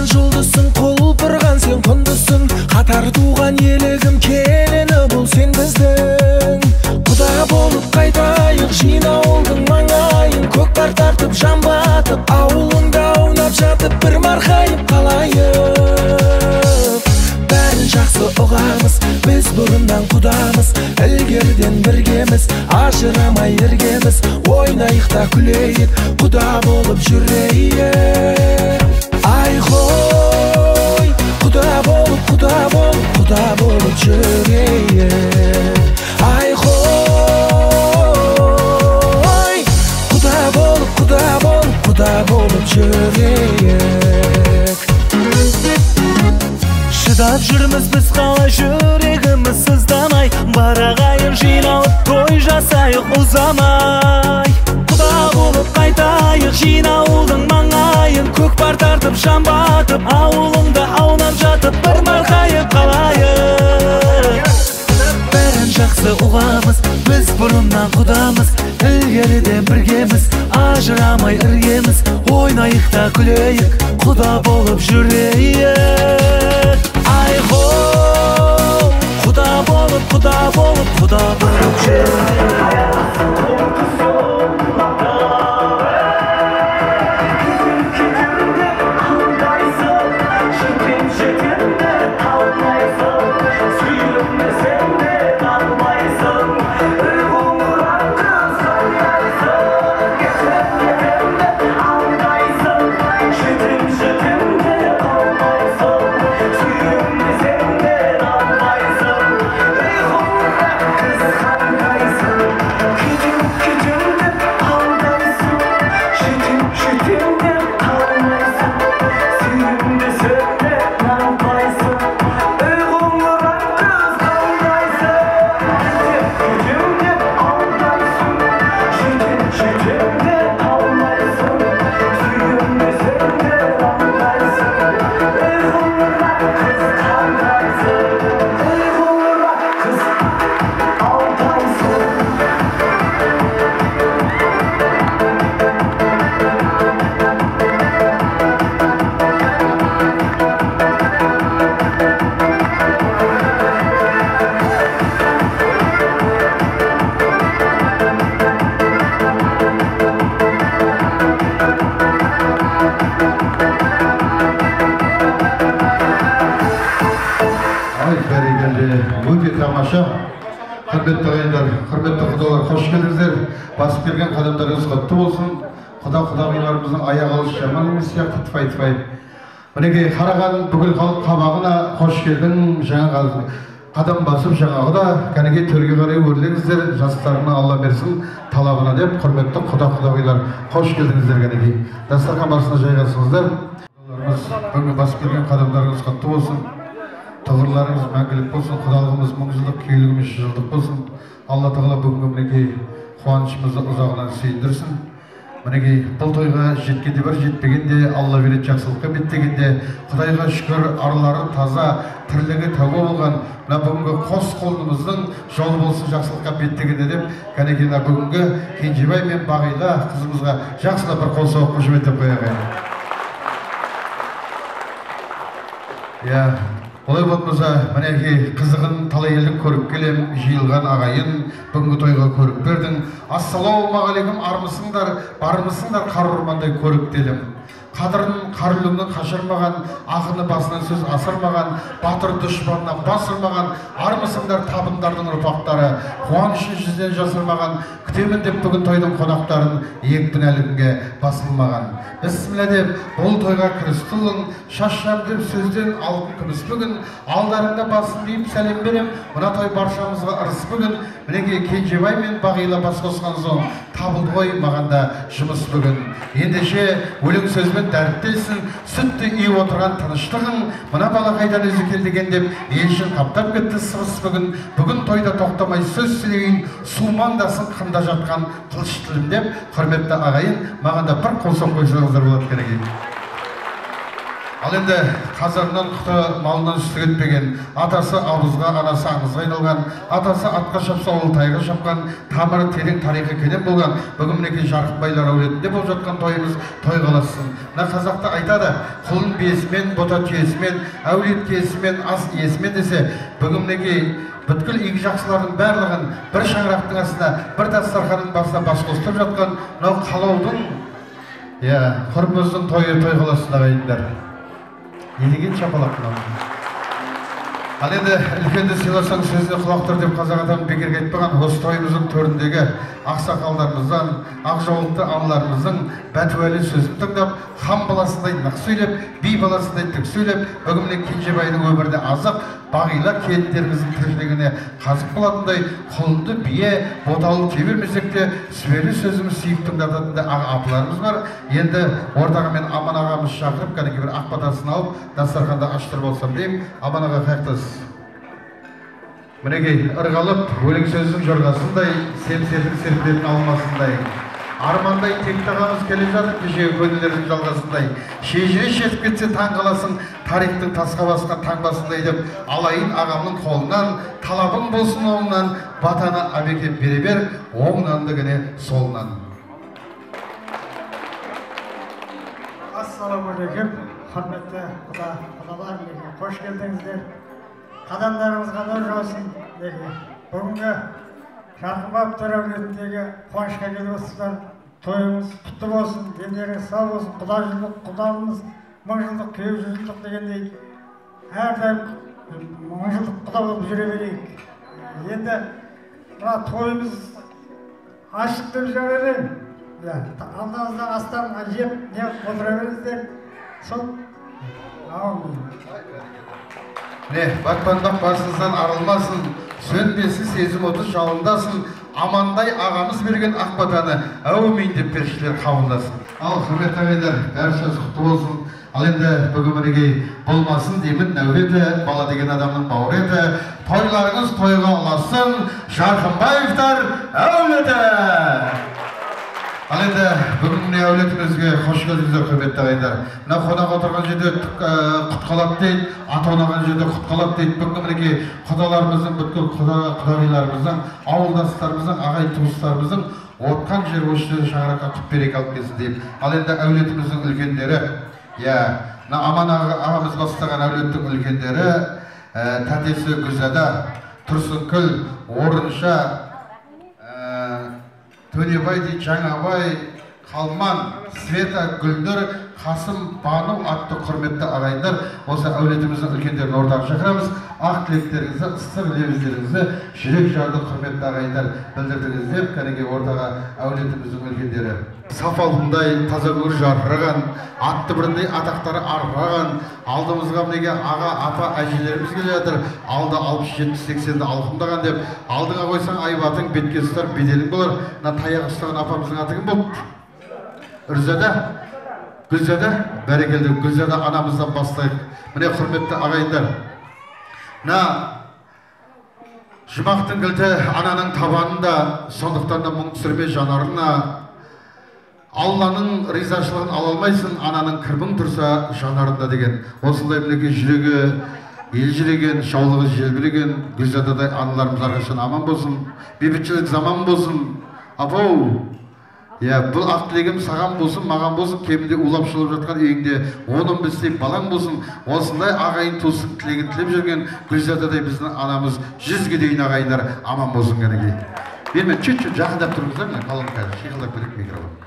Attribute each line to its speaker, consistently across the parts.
Speaker 1: Аспан жұлдызсың, құлпырған сен құндызсың, қатар туған елігім келіні бол сен біздің. Құда болып қайтайық, жина ауылдың маңайын, көкпар тартып жан батып, ауылыңда аунап жатып бір марқайып қалайық. Бәрін жақсы ұғамыз, біз бұрыннан құдамыз, ілгеріден біргеміз, ажырамай іргеміз, ойнайық та күлейік, құда болып жүрейік. Айхой, құда болып, құда болып, құда болып жүрейік. Айхой, құда болып, құда болып, құда болып жүрейік.
Speaker 2: Шыдап жүрміз біз қалай, жүрегіміз сыздамай, бар ағайын жиналып той жасайық ұзамай. Құда болып қайтайық, жина ауылдың маңайын, көкпар тартып жан батып, ауылыңда аунап жатып бір марқайып қалайық. Бәрін жақсы ұғамыз, біз бұрыннан құдамыз, ілгеріден біргеміз, ажырамай іргеміз, ойнайық та күлейік, құда болып жүрейік. Айхой, құда болып, құда болып, құда болып жүрейік.
Speaker 3: Құрметті ағайындар, құрметті құдалар, қош келдіңіздер. Басып келген қадамдарыңыз құтты болсын. Құда құдағиларымыздың аяғы алыс жаман емес сияқты, тфай-тфай. Мінекей қараған бүкіл халық қабағына қош келдің. Жаңа қадам басып жаңағыда кәнекей төрге қарай өрлеңіздер, жастарына Алла берсін талабына деп, құрметті құда құдағилар, қош келдіңіздер кәнекей. Дастархан басына жайғасыңыздар. Бүгінгі басып келген қадамдарыңыз құтты болсын. Тұғырларыңыз мәңгілік болсын, құдалығымыз 1000 жылдық, күйеулігіміз 100 жылдық болсын. Алла тағала бүгінгі мінекей қуанышымызды ұзағынан сүйіндірсін. Мінекей бұл тойға жеткенде бір, жетпегенде, Алла береді жақсылыққа беттегенде, Құдайға шүкір, арлары таза, тірлігі тәуба болған мына бүгінгі қос қолымыздың жолы болсын жақсылыққа беттегенде деп, кәнекей мына бүгінгі Кенжебай мен Бағила қызымызға жақсылап бір қол соғып қошеметтеп қояйық. Иә, олай болмаса, мінекей қызығын талай елдің көріп келем, жиылған ағайын, бүгінгі тойға көріп бердің. Ассалаумағалейкум, армысыңдар, бармысыңдар, қар ормандай көріктелім. Қадырын қар өлеңнен қашырмаған, ақыны басынан сөз асырмаған, батыр дұшпаннан басырмаған, армысыңдар табындардың ұрпақтары, қуанышын жүзден жасырмаған, күтемін деп бүгін тойдың қонақтарын, екпін әлі күнге басылмаған. Бісміллә деп бұл тойға кірісті ұлың, шашшам деп сөзден алтын күміс бүгін, алдарыңда басын иіп сәлем берем, мына той баршамызға ырыс бүгін. Мінекей Кенжебай мен Бағила бас қосқан соң табылды ғой маған да жұмыс бүгін. Ендеше өлең сөзбен дәріптелсін, сүтті үйіп отырған тыныштығың, мына бала қайдан өзі келді екен деп елшін қаптап кетті сыбыс бүгін. Бүгін тойда тоқтамай сөз сөйлейін, сумаңдасын қында жатқан қылыш тілім деп, құрметті ағайын, маған да бір қол соғып қойсаңыздар болады керек. Ал енді қазаннан құты малынан үсті кетпеген, атасы абызға, анасы аңызға айналған, атасы атқа шапса ол тайға шапқан, тамыры терең, тарихы кенен болған, бүгін мінекей Жарқынбайлар әулетінде болып жатқан тойымыз той қаласын. Мына қазақта айтады, құлын биесімен, бота түйесімен, әулет киесімен, ас иесімен десе, бүгін мінекей бүткіл игі жақсылардың барлығын бір шаңырақтың астына, бір дастарханның басына бас қостырып жатқан мынау Қалаудың, иә, Құрмыздың тойы той қаласын, ағайындар. Не деген шапалақ мынау. Ал енді үлкенді сыйласаң сөзіне құлақ тұр деп қазақ атам бекерге айтпаған. Осы тойымыздың төріндегі ақсақалдарымыздан, ақ жаулықты аналарымыздың бәтуәлі сөзін тыңдап, хан баласындай нық сөйлеп, би баласындай тік сөйлеп, бүгін міне Кенжебайдың өміріне азық, бағила келіндеріміздің тіршілігіне қазық болатындай құлынды бие, боталы түйе бермесек те, сүбелі сөзіміз сүйіп тыңдататындай аға апаларымыз бар. Енді ортаға мен Аман ағамыз шақырып, кәдімгі бір ақ батасын алып, дастарханды аштырып алсам деймін. Аман аға, қаяқтасыз? Мінекей, ырғалып, өлең сөздің жорғасындай, семсердің серпілетін алмасындай, армандай текті ағамыз келе жатыр, кешегі көнелердің жалғасындай. Шежіре шертіп кетсе таң қаласың, тарихтың тасқа басқан таңбасындай деп, алайын ағамның қолынан, талабың болсын оңынан, батаны Әбеке бере бер, оңнан дегене солынан.
Speaker 4: Ассалаумағалейкум, құрметті құда, құдалар, мінекей қош келдіңіздер. Қадамдарыңызға нұр жаусын. Бүгінгі Жарқынбаевтар әулетіндегі қуанышқа келіп отырсыздар. Тойыңыз құтты болсын, дендеріңіз сау болсын, құда жылдық, құдамыз мың жылдық, күйеу жүз жылдық дегендей әрдайым мың жылдық құда болып жүре берейік. Енді мына тойымыз ашық деп жариялаймын. Алдыңызда астан жеп, не отыра беріңіздер. Сол, аумин.
Speaker 3: Міне, батпандақ басыңыздан арылмасын, сөнбесін сезім оты жалындасын, Амандай ағамыз берген ақ батаны әумин деп періштелер қабылдасын. Ал, құрметті ағайындар, бәршеңіз құтты болсын. Ал енді бүгін мінекей болмасын деймін, нәубеті, бала деген адамның бауыр еті, тойларыңыз тойға ұлассын, Жарқынбаевтар әулеті! Ал енді бүгін міне әулетімізге қош келдіңіздер, құрметті ағайындар. Мына қонақ отырған жерде құт қалады дейді, ат ойнаған жерде құт қалады дейді. Бүгінгі мінекей құдаларымыздың, бүткіл құдағиларымыздың, ауылдастарымыздың, ағайын туыстарымыздың отқан жер осы жерде шаңыраққа құт береке алып келсін деймін. Ал енді әулетіміздің үлкендері, иә, мына Аман ағамыз бастаған әулеттің үлкендері, тәтесі Гүлзада, Тұрсынкүл, Орынша, Төлебай дейді, Жаңабай, Қалман, Света, Гүлнұр, Қасым, Бану атты құрметті ағайындар, осы әулетіміздің үлкендерін ортаға шақырамыз. Ақ тілектеріңізді, ыстық лебіздеріңізді, жүрек жарды құрметті ағайындар білдірдіңіз деп, кәнеге ортаға әулетіміздің үлкендері. Саф алтындай таза көр жарқыраған, атты біріндей атақтары арқыраған, алдымызға мінеге аға, апа, әжелеріміз келе жатыр, алды 60, 70, 80-ді алқымдаған деп, алдыңа қойсаң айбатың, бетке ұстар беделің болар. Мына таяқ ұстаған апамыздың аты кім болды? Үрзада, Гүлзада, бәрекелді, Гүлзада анамыздан бастайық. Міне, құрметті ағайындар, мына жұмақтың кілті ананың табанында, сондықтан да мұң түсірме жанарына. Алланың ризашылығын ала алмайсың, ананың кірбің тұрса жанарында деген. Осындай мінекей жүрегі елжіреген, жаулығы желбіреген Гүлзададай аналарымыз әрқашан аман болсын, бейбітшілік заман болсын. Апау, иә, бұл ақ тілегім саған болсын, маған болсын, кемінде улап шулап жатқан үйіңде 10-15 балаң болсын. Осындай ағайын туыстың тілегін тілеп жүрген Гүлзададай біздің анамыз 100-ге дейін ағайындар аман болсын кәнекей. Берме, чуть-чуть жақындап тұрыңыздар, мына колонка шиқылдап кетеді микрофон.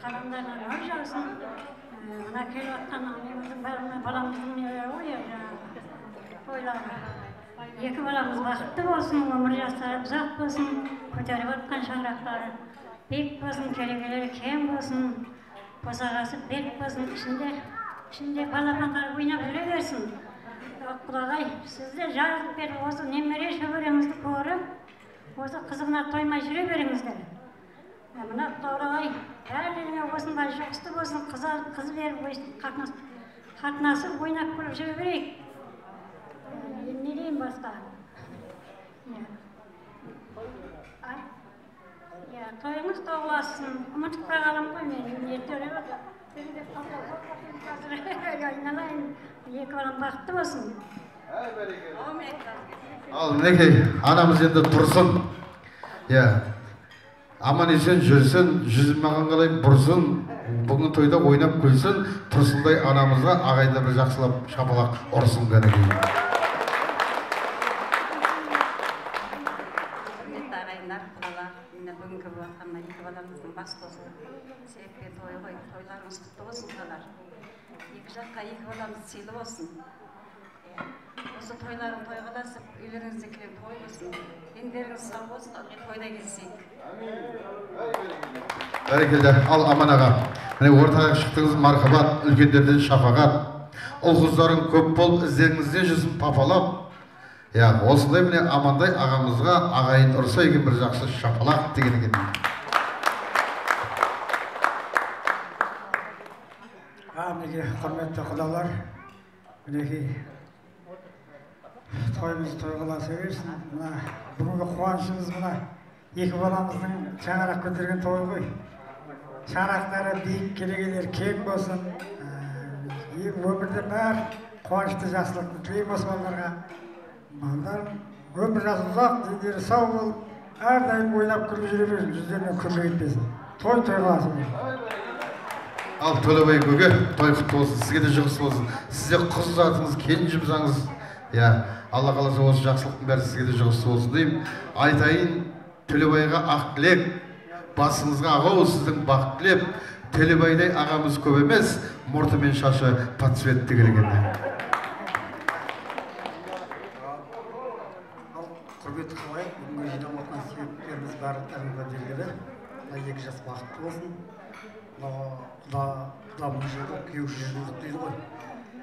Speaker 5: Қадамдарына нұр жаусын. Мына келіп жатқан неміздің бәріне баламыздың нелері ғой, тойлары. Екі баламыз бақытты болсын, өмір жастары ұзақ болсын, көтеріп жатқан шаңырақтары биік болсын, керегелері кең болсын, босағасы берік болсын, ішінде балапандары ойнап жүре берсін. Құдағай, сіздер жаратып беріп, осы немере шөбереңізді көріп, осы қызығына тоймай жүре беріңіздер. Мына құдағай, бәріне осындай жұғысты болсын, қыз беріп, қатынас Қатынасып ойнап күліп жүре берейік. Не деймін басқа? Иә, тойыңыз тоғыласын. Ұмытып қалғаным ғой мен. Ерте айналайын, екі балам бақытты болсын.
Speaker 3: Ал мінекей, анамыз енді тұрсын. Иә, аман есен жүрсін, жүзін маған қалай бұрсын, бүгін тойда ойнап күлсін, Тұрсындай анамызға ағайындар бір жақсылап шапалақ ұрсын кәнекей.
Speaker 6: Құрметті ағайындар, құдалар, міне бүгінгі болып жатқан мына екі баламыздың бас қосу себепке той ғой, тойларыңыз құтты болсын, құдалар. Екі жаққа екі баламыз сыйлы болсын. Осы тойларың тойға ұласып, үйлеріңізде кілең той болсын, дендеріңіз сау болсын, ылғи тойда кездесейік.
Speaker 3: Бәрекелді. Ал Аман аға, міне ортаға шықтыңыз, мархабат, үлкендерден шапағат. Ұл қыздарың көп болып, іздеріңізде жүрсін папалап. Иә, осындай міне Амандай ағамызға ағайын ұрса екен бір жақсы шапалақ деген екен.
Speaker 4: Мінекей, құрметті құдалар, мінекей тойымыз тойға ұласа берсін. Мына бүгінгі қуанышымыз мына екі баламыздың шаңырақ көтерген тойы ғой. Шаңырақтары биік, керегелері кең болсын. Өмірде бәрі қуанышты, жақсылықты тілеймін осы балаларға. Балалар өмір жасы ұзақ, дендері сау болып, әрдайым ойнап күліп жүре берсін, жүздерінен күлкі кетпесін. Той тойға ұласа берсін.
Speaker 3: Ал Төлебай көке, той құтты болсын, сізге де жұғыс болсын. Сіз де қыз ұзатыңыз, келін жұмсаңыз. Иә, Алла қаласа осы жақсылықтың бәрі сізге де жұғысты болсын деймін. Айтайын, Төлебайға ақ тілек, басыңызға ағау сіздің бақ тілеп, Төлебайдай ағамыз көп емес, мұрты мен шашы под цвет деген екен.
Speaker 4: Ал құрметті халайық, бүгінгі жиналып отырған себептеріміз барлықтарыңызға белгілі. Мына екі жас бақытты болсын. Құда мың жылдық, күйеу жүз жылдық дейді ғой.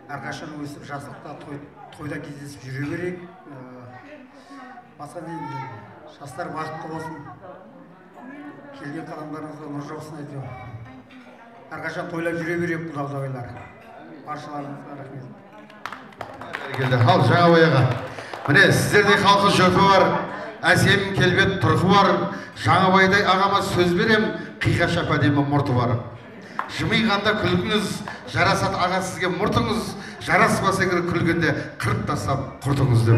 Speaker 4: Әрқашан өсіп жақсылықта тойда кездесіп жүре берейік. Басқа не деймін, жастар бақытты болсын. Келген қадамдарыңызға нұр жаусын әйтеуір. Әрқашан тойлап жүре берейік, құда құдағилар. Баршаларыңызға рахмет.
Speaker 3: Бәрекелді. Ал Жаңабай аға, міне сіздердей халқы жұрты бар, әсем келбет тұрқы бар. Жаңабайдай ағама сөз берем, қиғаш әдемі мұрты бар. Жымиғанда күлкіңіз, жарасат аға сізге мұртыңыз, жараспаса егер күлгенде қырып тастап құртыңыз деп.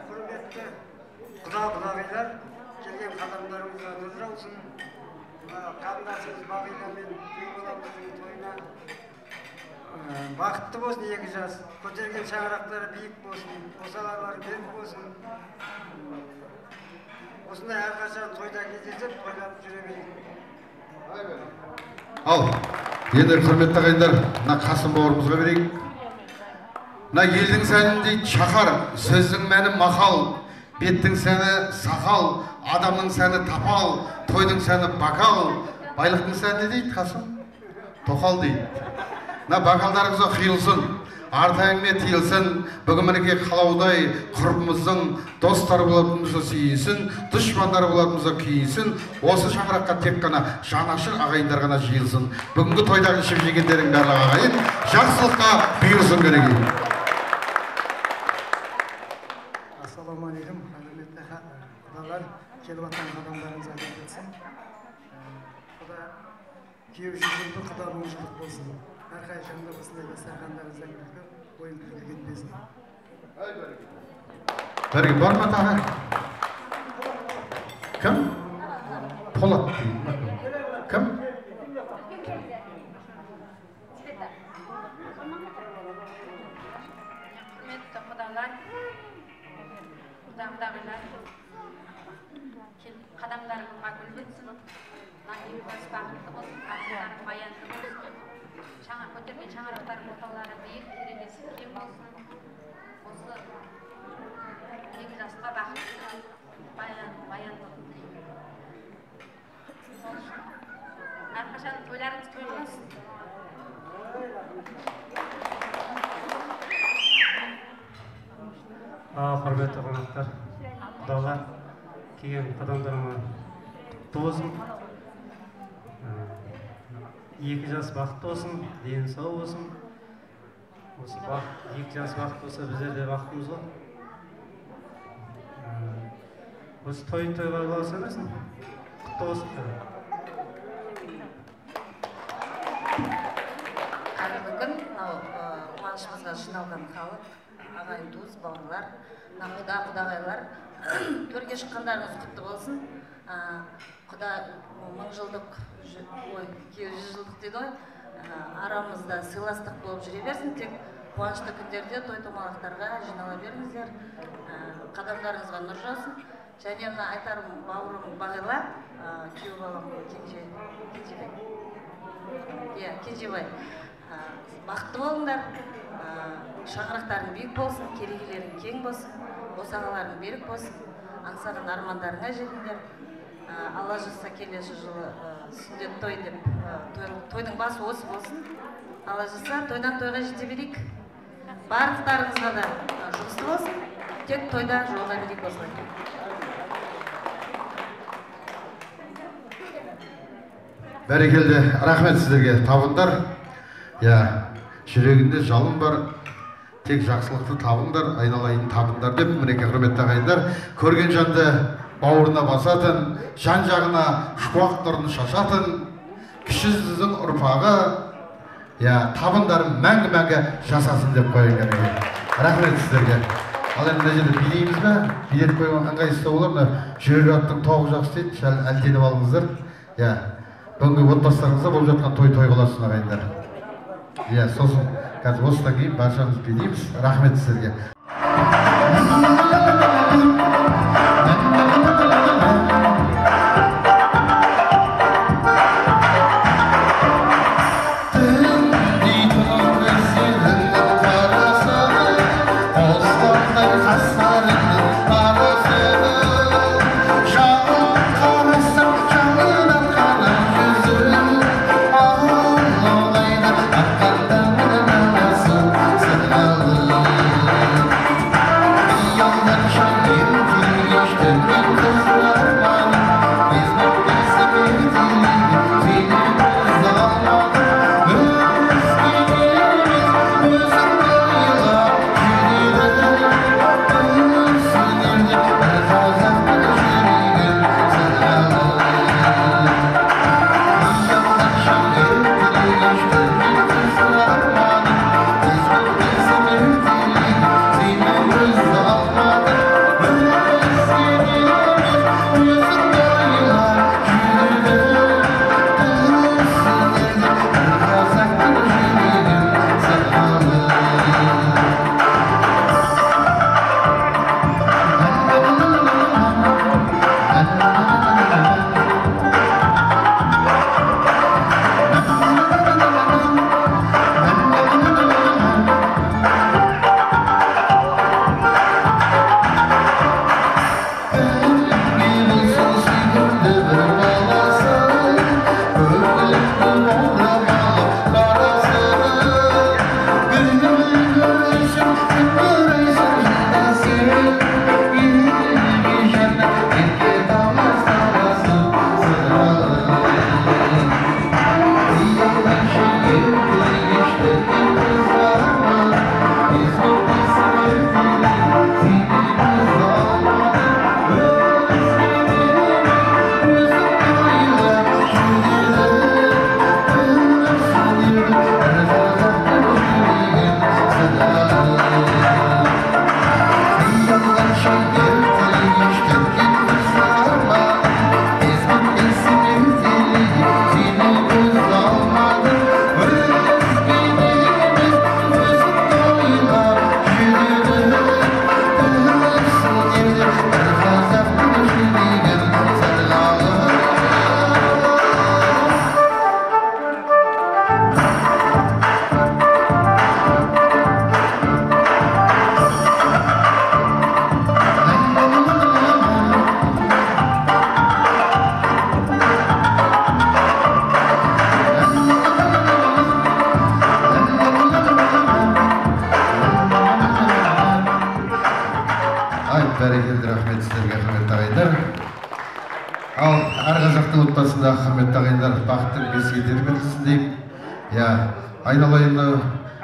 Speaker 4: Құрметті құда құдағилар, келген қадамдарыңызға нұр жаусын. Қарындасымыз Бағила мен күйеу баламыздың тойына бақытты болсын екі жас, көтерген шаңырақтары биік болсын, босағалары берік болсын. Осындай әрқашан тойда кездесіп, тойлап жүре берейік.
Speaker 3: Ал, енді құрметті ағайындар, мына Қасым бауырымызға берейік. Мына елдің сәні дейді шаһар, сөздің мәні мақал, беттің сәні сақал, адамның сәні тапал, тойдың сәні бокал, байлықтың сәні не дейді Қасым? Тоқал дейді. Мына бокалдарыңызға құйылсын, арт әңгіме тыйылсын, бүгін мінекей қалаудай құрбымыздың достары болатын болса сүйінсін, дұшпандары болатын болса күйінсін, осы шаңыраққа тек қана жанашыр ағайындар ғана жиылсын. Бүгінгі тойдағы ішіп жегендерің барлығы ағайын жақсылыққа бұйырсын кәнекей.
Speaker 4: Ассалаумағалейкум, құрметті құдалар, келіп жатқан қадамдарыңыз айдын кетсін. Құда күйеу жүз жылдық, құда мың жылдық болсын. Әрқашанда осындай дастархандарыңыздан күлкі, ойын күлкі кетпесін.
Speaker 3: Бәрі бар ма тағы? Кім? Полат дейді. Кім?
Speaker 6: Құрметті құдалар, құда құдағилар, қадамдарыңызға гүл бітсін, мына екі жас бақытты болсын, артықтарың баянды болсын. Шаңа көтерген шаңырақтардың орталары биік, керегесі кең болсын. Осы екі жасқа бақытты баяндылық тілеймін. Әрқашан тойларыңыз той болсын.
Speaker 7: Құрметті қонақтар, құдалар, келген қадамдарыма құтты болсын. Екі жас бақытты болсын, дені сау болсын. Осы бақыт, екі жас бақытты болса, біздер де бақыттымыз ғой. Осы тойын тойға ұласа берсін. Құтты болсын.
Speaker 8: Қайырлы күн, мынау қуанышымызға жиналған халық, ағайын туыс, бауырлар, мына құда құдағайлар, төрге шыққандарыңыз құтты болсын. Құда 1000 жылдық, ой, 100 жылдық дейді ғой, арамызда сыйластық болып жүре берсін. Тек қуанышты күндерде той томалақтарға жинала беріңіздер, қадамдарыңызға нұр жаусын. Және мына айтарым бауырым Бағила, күйеу балам Кенжебай. Иә, Кенжебай. Бақытты болыңдар, шаңырақтарың биік болсын, керегелерің кең болсын, босағаларың берік болсын, аңсаған армандарыңа жетіңдер. Алла жазса келесі жылы сүндет той деп, тойдың басы осы болсын. Алла жазса тойдан тойға жете берейік. Барлықтарыңызға да жұғысты болсын, тек тойда жолыға берейік осылай.
Speaker 3: Бәрекелді, рахмет сіздерге, табындар. Иә, жүрегінде жалын бар, тек жақсылықты табыңдар, айналайын табындар деп, мінекей құрметті ағайындар, көрген жанды бауырына басатын, жан жағына шуақ нұрын шашатын, кіші жүздің ұрпағы, иә, табындарын мәңгі-мәңгі жасасын деп қояйын кәнекей. Рахмет сіздерге. Ал енді мына жерде билейміз бе? Билетіп қойған ыңғайсыз болар, мына жүрер аттың тоғы жақсы дейді, сәл әлденіп алыңыздар. Иә, бүгінгі отбасыларыңызда болып жатқан той той болсын ағайындар. Иә, сосын қазір осыдан кейін баршамыз билейміз. Рахмет сіздерге. Бәрекелді, рахмет сіздерге, құрметті ағайындар. Ал әр қазақтың отбасындағы құрметті ағайындар, бақыттың бесігі тербелсін деймін. Иә, айналайын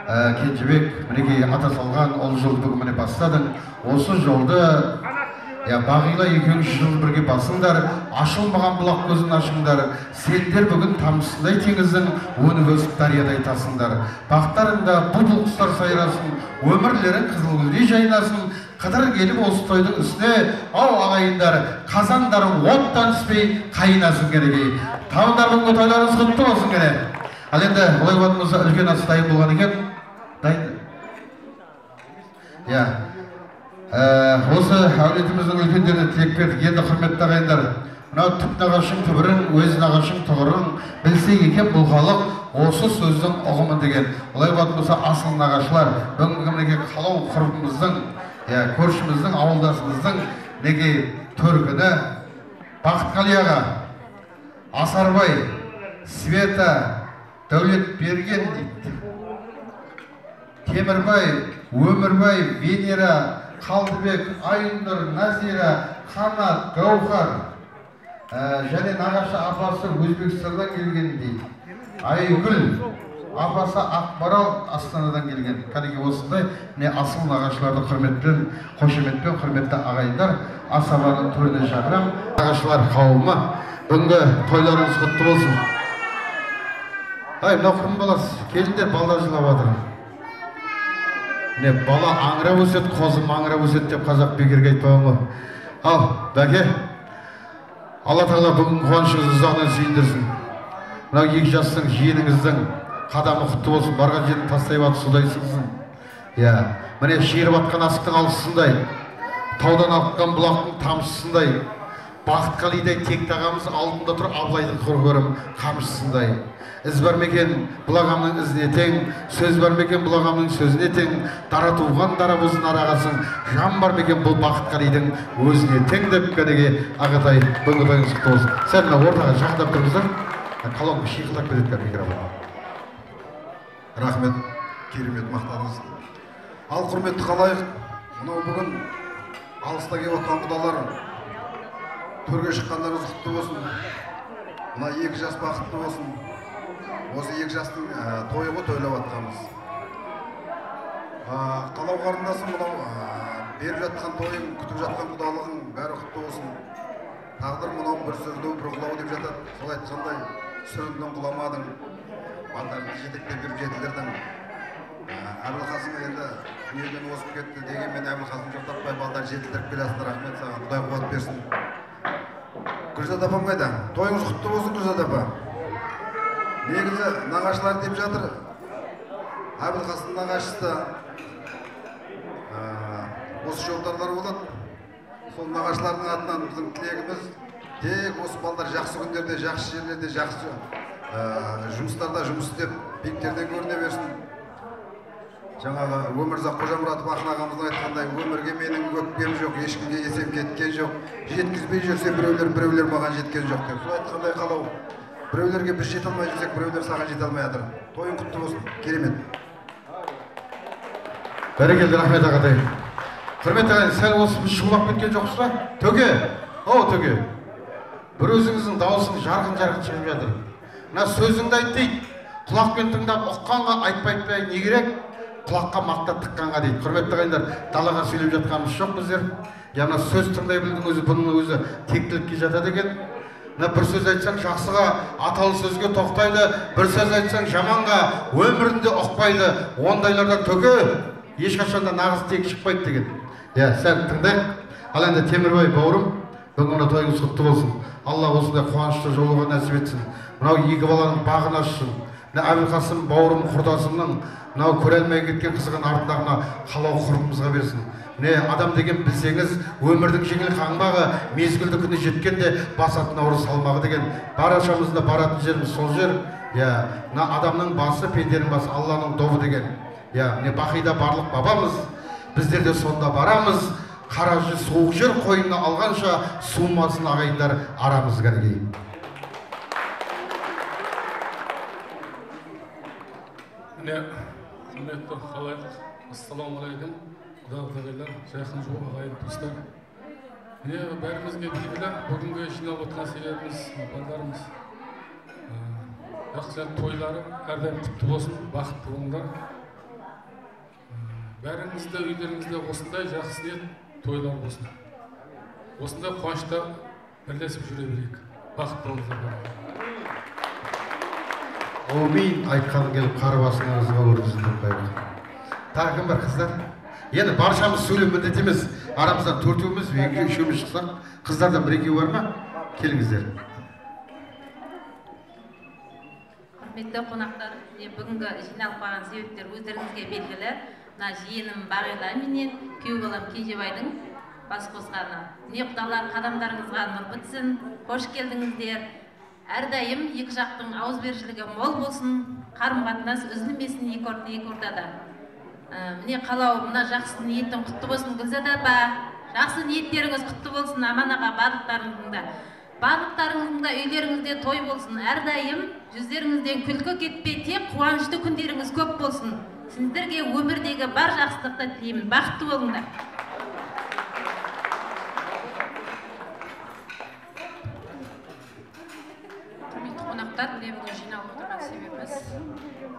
Speaker 3: Кенжебек, мінекей ата салған ол жолды бүгін міне бастадың. Осы жолды бағила екеуің жыл бірге басыңдар, ашылмаған бұлақ көзін ашыңдар. Сендер бүгін тамшысындай теңіздің, өніп өсіп дариядай тасыңдар. Бақтарыңда бұлбұл құстар сайрасын, өмірлерің қызыл гүлдей жайнасын. Қыдыр келіп осы тойдың үстіне, ау ағайындар, қазандарың оттан түспей қайнасын керегей. Тауындар бүгінгі тойларыңыз құтты болсын кере. Ал енді олай болатын болса үлкен ас дайын болған екен. Дайын. Иә. Осы әулетіміздің үлкендеріне тілек бердік. Енді құрметті ағайындар, мынау түп нағашың түбірін, өз нағашың тұғырын білсе екен бұл халық осы сөздің ұғымын деген. Олай болатын болса асыл нағашылар, бүгінгі мінекей қалау құрбымыздың, көршіміздің, ауылдасымыздың мінекей төркіні Бақытқали аға, Асарбай, Света, Дәулетберген дейді, Темірбай, Өмірбай, Венера, Қалдыбек, Айнұр, Назира, Қанат, Гаухар және нағашы апасы Өзбекстаннан келген дейді. Айгүл апасы Ақмарал Астанадан келген. Кәнеки осындай міне асыл нағашыларды құрметпен, қошеметпен құрметті ағайындар асабаның төріне шақырам. Нағашылар қауымы, бүгінгі тойларыңыз құтты болсын. Ай, мынау кім баласы? Келіндер, балалар жылап жатыр. Міне бала аңырап өседі, қозы маңырап өседі деп қазақ бекерге айтпаған ғой. Ал, бәке, Алла тағала бүгінгі қуанышыңызды ұзағынан сүйіндірсін. Мынау екі жастың, жиеніңіздің қадамы құтты болсын, барған жерін тастай батып судай сіңсін. Иә, міне шиырып атқан асықтың алшысындай, таудан аққан бұлақтың тамшысындай, Бақытқалидай текті ағамыз алдында тұр Абылайдың құр көрім қамшысындай. Із бар ма екен бұл ағамның ізіне тең, сөз бар ма екен бұл ағамның сөзіне тең, дара туған дара болсын арағасың, жан бар ма екен бұл Бақытқалидың өзіне тең деп кәдеге ағатай бүгінгі тойыңыз құтты болсын. Сәл мына ортаға жақындап тұрыңыздар, колонка шиқылдап кетеді қазір микрофон.
Speaker 9: Рахмет, керемет мақтадыңыз. Ал құрметті халайық, мынау бүгін алыста келіп отқан құдалар, төрге шыққандарыңыз құтты болсын. Мына екі жас бақытты болсын. Осы екі жастың тойы ғой тойлап жатқанымыз. Қалау қарындасым, мынау беріп жатқан тойың, күтіп жатқан құдалығың бәрі құтты болсын. Тағдыр мынау бір сүріну, бір құлау деп жатады. Сол айтқандай сүріндің, құламадың, балдарды жетектеп жүріп жетілдірдің. Әбілқасым енді дүниеден озып кетті дегенмен Әбілқасым жоқ таппай балдарды жетілдіріп келесің. Рахмет саған, Құдай қуат берсін. Гүлзат апам қайда? Тойыңыз құтты болсын, Гүлзат апа. Негізі нағашылар деп жатыр. Әбілқасым нағашысы осы жолдарлар болады. Сол нағашылардың атынан біздің тілегіміз тек осы балдар жақсы күндерде, жақсы жерлерде, жақсы жұмыстарда жұмыс істеп биіктерден көріне берсін. Жаңағы Өмірзақ Қожамұратов ақын ағамыздың айтқандай, өмірге менің өкпем жоқ, ешкімге есем кеткен жоқ, жеткізбей жүрсе біреулер, біреулер маған жеткен жоқ деп. Сол айтқандай қалау, біреулерге біз жете алмай жүрсек, біреулер саған жете алмай жатыр. Тойың құтты болсын, керемет.
Speaker 3: Бәрекелді, рахмет ағатай. Құрметті ағайын, сәл осы біз шулап кеткен жоқпыз ба? Төке, о төке, бір өзіңіздің дауысың жарқын-жарқын шығып жатыр. Мына сөзіңді айт дейді, құлақпен тыңдап ұққанға айтпай не керек? Құлаққа мақта тыққанға дейді. Құрметті ағайындар, далаға сөйлеп жатқанымыз жоқ біздер. Я мына сөз тыңдай білудің өзі, бұның өзі тектілікке жатады екен. Мына бір сөз айтсаң жақсыға, аталы сөзге тоқтайды, бір сөз айтсаң жаманға, өмірінде ұқпайды. Ондайлардан төке ешқашан да нағыз тек шықпайды деген. Иә, сәл тыңдайық. Ал енді Темірбай бауырым, бүгінгі мына тойыңыз құтты болсын. Алла осындай қуанышты жолуға нәсіп етсін. Мынау екі баланың бағын ашсын. Мына Әбілқасым бауырым құрдасымның мынау көре алмай кеткен қызығын артындағы мына қалау құрбымызға берсін. Міне адам деген білсеңіз, өмірдің жеңіл қаңбағы, мезгілді күні жеткенде басатын ауыр салмағы деген. Барашамызда баратын жеріміз сол жер. Иә, мына адамның басы, пенденің басы Алланың добы деген. Иә, міне бақида барлық бабамыз, біздер де сонда барамыз. Қара жүз суық жер қойнына алғанша суымасын ағайындар арамыз кәдегей.
Speaker 10: Міне, құрметті халайық, ассалаумағалейкум, құда-құдағайлар, жақын жуық ағайын туыстар. Міне, бәрімізге белгілі, бүгінгі жиналып отырған себебіміз балдарымыз Жақсы тойлары әрдайым құтты болсын, бақытты болыңдар. Бәріңізде үйлеріңізде осындай жақсы ниет тойлар болсын. Осындай қуанышта бірлесіп жүре берейік. Бақытты болыңыздар.
Speaker 3: Әумин, айтқаның келіп қар басыңызға көрдіңіз деп қояйық. Тағы кім бар, қыздар? Енді баршамыз сөйлеу міндет емес. Арамыздан төртеуміз, екі үшеуміз шықсақ, қыздардан бір екеу бар ма? Келіңіздер.
Speaker 11: Құрметті қонақтар, бүгінгі жиналып қалған себептер өздеріңізге белгілі. Мына жиенім Бағила менен күйеу балам Кенжебайдың бас қосқаны. Міне құдалар, қадамдарыңызға нұр бітсін, қош келдіңіздер. Әрдайым екі жақтың ауызбіршілігі мол болсын, қарым-қатынас үзілмесін екі ортада. Міне қалау, мына жақсы ниеттің құтты болсын, Гүлзада апа. Жақсы ниеттеріңіз құтты болсын, Аман аға, барлықтарыңыздың да. Барлықтарыңыздың да үйлеріңізде той болсын, әрдайым жүздеріңізден күлкі кетпей, тек қуанышты күндеріңіз көп болсын. Сіздерге өмірдегі бар жақсылықты тілеймін. Бақытты болыңдар.
Speaker 12: Құрметті қонақтар, міне бүгін жиналып отырған себебіміз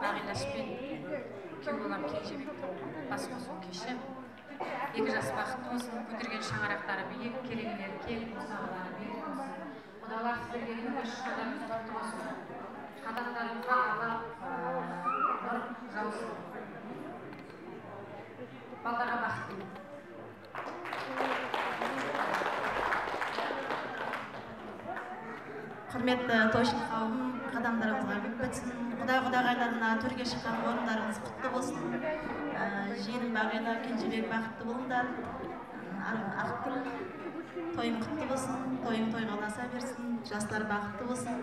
Speaker 12: Бағилаш пен күйеу балам Кенжебектің бас қосу кеші. Екі жас бақытты болсын, көтерген шаңырақтары биік, керегелері кең, босағалары берік болсын. Құдалар, сіздерге бүгінгі шыршаларыңыз құтты болсын. Қадамдарыңызға Алла нұр жаусын. Балдарға бақыт тілеймін.
Speaker 8: Құрметті тойшыл қауым, қадамдарыңызға гүл бітсін. Құда құдағайларына төрге шыққан орындарыңыз құтты болсын. Жиенім Бағила, Кенжебек бақытты болыңдар. Ақтүл, тойың құтты болсын, тойың тойға ұласа берсін, жастар бақытты болсын.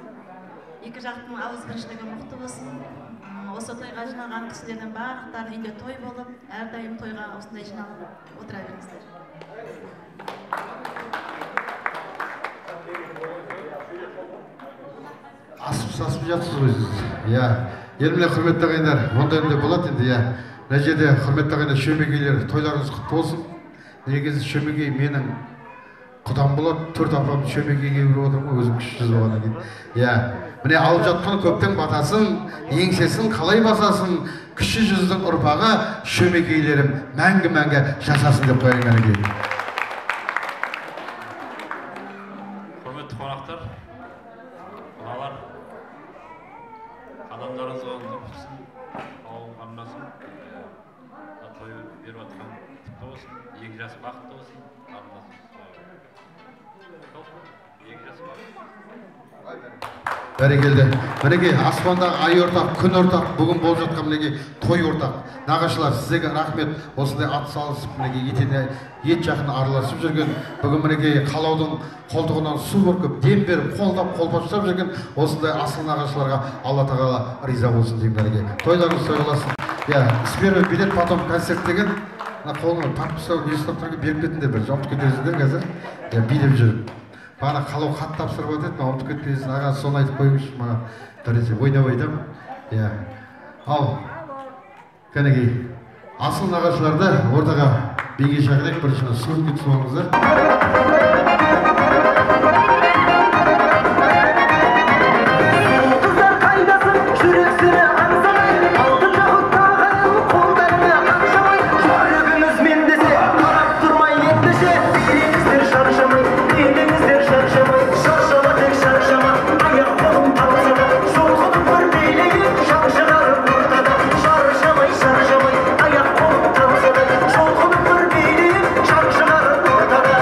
Speaker 8: Екі жақтың ауызбіршілігі мықты болсын. Осы тойға жиналған кісілердің барлықтарының үйінде той болып, әрдайым тойға осындай жиналып отыра беріңіздер.
Speaker 3: Асып сасып жатсыз ғой сіз. Иә. Енді міне құрметті ағайындар, ондай ондай болады енді, иә. Мына жерде құрметті ағайындар, шөмекейлер, тойларыңыз құтты болсын. Негізі шөмекей менің құдам болады, төрт апам шөмекейге беріп отырмын ғой, өзім кіші жүз болғаннан кейін. Иә. Міне алып жатқан көптің батасын, еңсесін қалай басасын, кіші жүздің ұрпағы шөмекейлерім мәңгі-мәңгі жасасын деп қояйын кәнекей.
Speaker 13: Құрметті қонақтар, құдалар, қадамдарыңызға нұр бітсін, ауыл қарындасым, той беріп жатқан құтты болсын, екі жас бақытты болсын, қарындасым. Екі жас бақытты.
Speaker 3: Бәрекелді. Мінекей аспандағы ай ортақ, күн ортақ, бүгін болып жатқан мінекей той ортақ. Нағашылар, сіздерге рахмет. Осындай ат салысып, мінекей етене ет жақын араласып жүрген, бүгін мінекей қалаудың қолтығынан су бүркіп, дем беріп, қолдап, қолпаштап жүрген осындай асыл нағашыларға Алла тағала риза болсын деймін мінекей. Тойларыңыз той болсын. Иә, сперва билет, потом концерт деген, мына қолыңа тартып ұстау, не ұстап тұрған беріп кетіңдер бір, ұмытып кетесіңдер қазір. Иә, билеп жүріп. Бағана қалау хат тапсырып отыр еді, ұмытып кетпесін, аға, соны айтып қойыңызшы маған. Дәресе ойнап айтамын. Иә. Ал, кәнекей, асыл нағашыларды ортаға биге шақырайық, бірінші суретке түсіп алыңыздар.
Speaker 1: Қыздар қайдасың, жүрек сені аңсамай, алтын жақұт тағайын, қолдарыңа қаншамай, жүрегіңіз мен десе, қарап тұрмай ендеше, билеңіздер шаршамай, билеңіздер шаршамай, шаршама тек шаршама, аяқ қолым талса да, жұлқынып бір билейік, жан шығарып ортада, шаршамай, шаршамай, аяқ қолым талса да, жұлқынып бір билейік, жан шығарып ортада.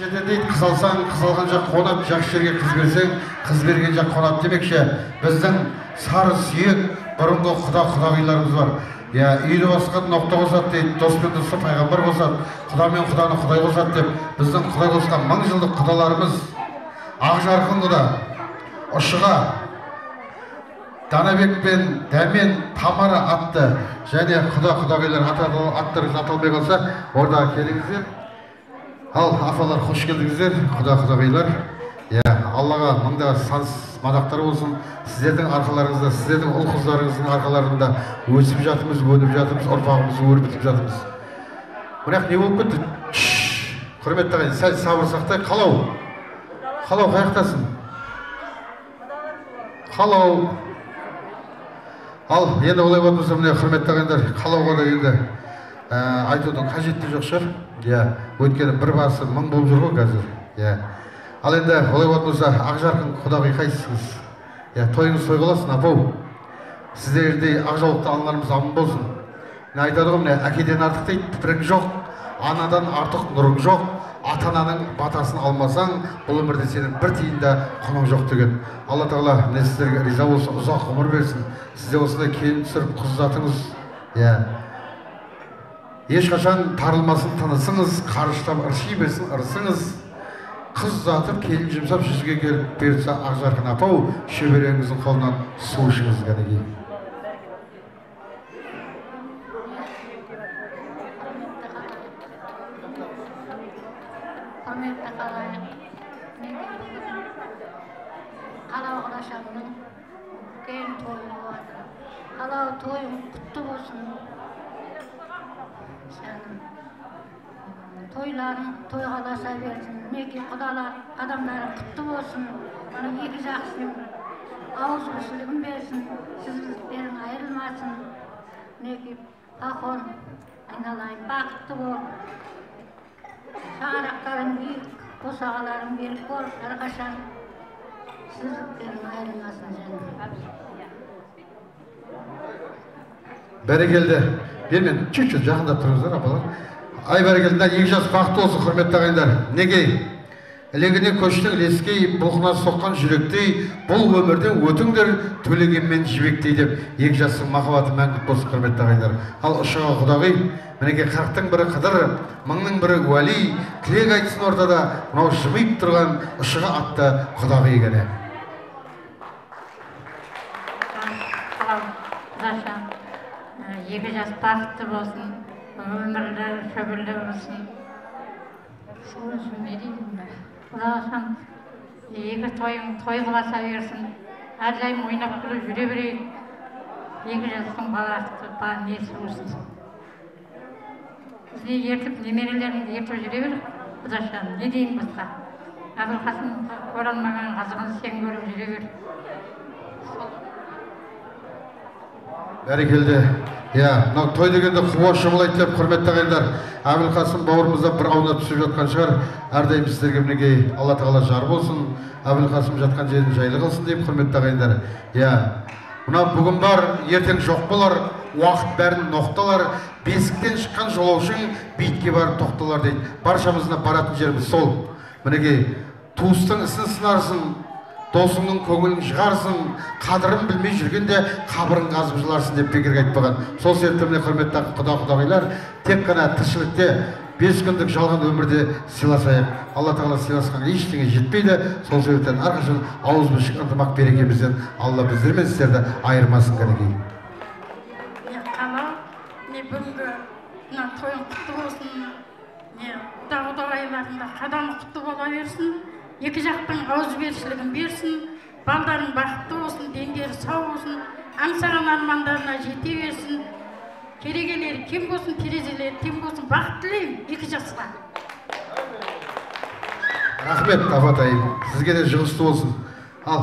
Speaker 3: Шетелде дейді, қыз алсаң, қыз алған жақ қонады, жақсы жерге қыз берсең, қыз берген жақ қонады демекші, біздің сары сүйек бұрынғы құда-құдағиларымыз бар. Я, үйді басқан ноқта қосады дейді, дос пен досты пайғамбар қосады, құда мен құданы құдай қосады деп, біздің құдай қосқан мың жылдық құдаларымыз Ақжарқын құда, Ұшыға, Данабек пен Дәмен, Тамара атты және құда-құдағилар аттарыңыз аталмай қалса, ордаға келіңіздер. Ал, апалар, қош келдіңіздер, құда-құдағилар. Я, Аллаға мыңда сансыз мадақтар болсын. Сіздердің арқаларыңызда, сіздердің ұл-қыздарыңыздың арқаларында өсіп жатырмыз, өніп жатырмыз, ұрпағымызды өрбітіп жатырмыз. Бірақ не болып кетті? Құрметті ағайын, сәл сабыр сақтай. Қалау. Қалау, қаяқтасың? Қалау. Ал, енді олай болмаса, міне, құрметті ағайындар, қалауға да енді айтудың қажеті жоқ шығар. Иә, өйткені бір басы мың болып жүр ғой қазір. Иә. Ал енді олай болмаса, Ақжарқын құдағи қайсысыңыз? Иә, тойыңыз той болсын, апау. Сіздердей ақ жаулықты аналарымыз аман болсын. Міне айтады ғой, міне, әкеден артық дейді, пірің жоқ, анадан артық нұрың жоқ, ата-ананың батасын алмасаң, бұл өмірде сенің бір тиын да құның жоқ деген. Алла тағала міне сіздерге риза болсын, ұзақ ғұмыр берсін. Сізде осындай келін түсіріп, қыз ұзатыңыз. Иә. Ешқашан тарылмасын тынысыңыз, қарыштап ырши берсін ырысыңыз. Қыз ұзатып, келін жұмсап, жүзге келіп берсе Ақжарқын апау, шөбереңіздің қолынан су ішіңіз кәнекей.
Speaker 5: Құрметті қалайық, Қалау құдашамның үлкен тойы болады. Қалау тойың құтты болсын. Жаным, тойларың тойға ласа берсін. Мінекей құдалар, қадамдарың құтты болсын. Міне екі жақсының ауызбіршілігін берсін, сіздерің айырылмасын. Мінекей Пахон, айналайын, бақытты бол. Шаңырақтарың биік, босағаларың берік бол, әрқашан сіздерің айырылмасын жаным.
Speaker 3: Бәрекелді. Бермен чуть-чуть жақындап тұрыңыздар, апалар. Ай, бәрекелді, мына екі жас бақытты болсын, құрметті ағайындар. Неге? Ілегіне көштің лескей, бұлқына соққан жүректей, бұл өмірден өтіңдер төлегенмен жібектей деп, екі жастың махаббаты мәңгілік болсын, құрметті ағайындар. Ал Ұшыға құдағи, мінекей 40-тың бірі Қыдыр, 1000-ның бірі Уәли, тілек айтсын ортада, мынау жымиып тұрған Ұшыға атты құдағи кәне.
Speaker 5: Құдаша, екі жас бақытты болсын, өмірлі, шөбірлі болсын. Сол үшін не деймін? Құдашам, екі тойың той қыласа берсін, әрдайым ойнап күліп жүре берейік. Екі жастың бақытты несі болсын. Бізге ертіп, немерелеріңді ертіп жүре бер, Құдашам, не деймін басқа? Әбілқасым көре алмаған қызығын сен көріп жүре бер.
Speaker 3: Бәрекелді. Иә, мынау той дегенде қуа шұғылайды деп, құрметті ағайындар, Әбілқасым бауырымызда бір аунап түсіп жатқан шығар. Әрдайым сіздерге мінекей Алла тағала жар болсын, Әбілқасым жатқан жерін жайлы қылсын деп, құрметті ағайындар. Иә, мынау бүгін бар, ертең жоқ болар, уақыт бәрін ноқталар, бесіктен шыққан жолаушың бейітке барып тоқталар дейді. Баршамыздың баратын жеріміз сол. Мінекей туыстың ісін сынарсың, досыңның көңілін жығарсың, қадірін білмей жүргенде қабырын қазып жыларсың деп бекерге айтпаған. Сол себепті міне құрметті құда-құдағилар, тек қана тіршілікте 5 күндік жалған өмірде сыйласайық. Алла тағала сыйласқанға ештеңе жетпейді. Сол себептен әрқашан ауызбіршілік, ынтымақ берекемізден Алла біздер мен сіздерді айырмасын кәнекей.
Speaker 14: Қалау, міне бүгінгі мына тойың құтты болсын, міне құда-құдағайлардың да қадамы құтты бола берсін. Екі жақтың ауызбіршілігін берсін, балдарың бақытты болсын, дендері сау болсын, аңсаған армандарына жете берсін, керегелері кең болсын, терезелері тең болсын, бақыт тілеймін екі жасқа.
Speaker 3: Рахмет, апатайым, сізге де жұғысты болсын. Ал,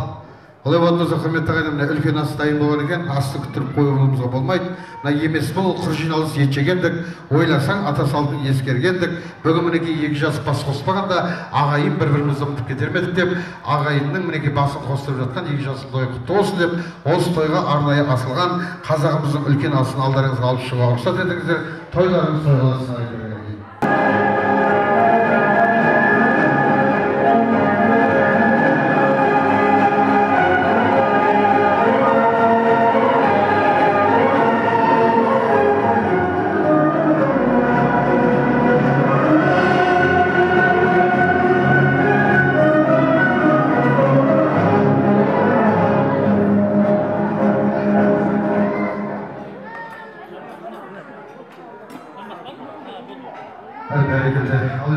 Speaker 3: олай болатын болса, құрметті ағайын, міне үлкен ас дайын болған екен, асты күттіріп қоюымызға болмайды. Мына емес бұл, құр жиналыс ет жегендік, ойласаң ата салтын ескергендік. Бүгін мінекей екі жас бас қоспағанда ағайын бір-бірімізді ұмытып кетер ме едік деп, ағайынның мінекей басын қостырып жатқан екі жастың тойы құтты болсын деп, осы тойға арнайы асылған қазағымыздың үлкен асын алдарыңызға алып шығуға рұқсат етіңіздер. Тойларыңыз той болсын, ағайын.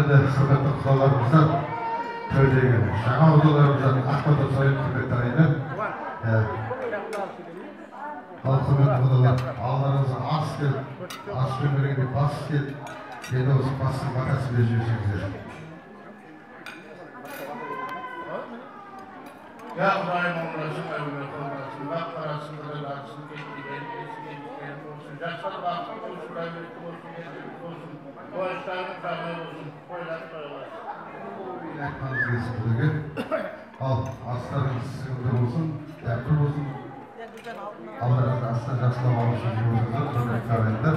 Speaker 3: Ал енді құрметті құдаларымыздан, төрдегі жаңа құдаларымыздан ақ бата сұрайық, құрметті ағайындар. Ал құрметті құдалар, алдарыңызға ас келіп, аспен бергенде бас келіп, енді осы бастың батасын беріп жіберсеңіздер.
Speaker 15: Я Құдайым оңдасын, әуелі қолдасын, бақ қарасын, қадаласын, кеткенін, кеткен болсын, жастар бақытты болсын, дәулетті болсын, ерлікті болсын, қуаныштарың жаңа болсын, тойлар тойласын.
Speaker 3: Айтқаныңыз келсін, құдеке. Ал астарыңыз сіңімді болсын, дәмді болсын. Алдарыңызға астар жақсылап алып жүріп болсаңыздар, құрметті ағайындар.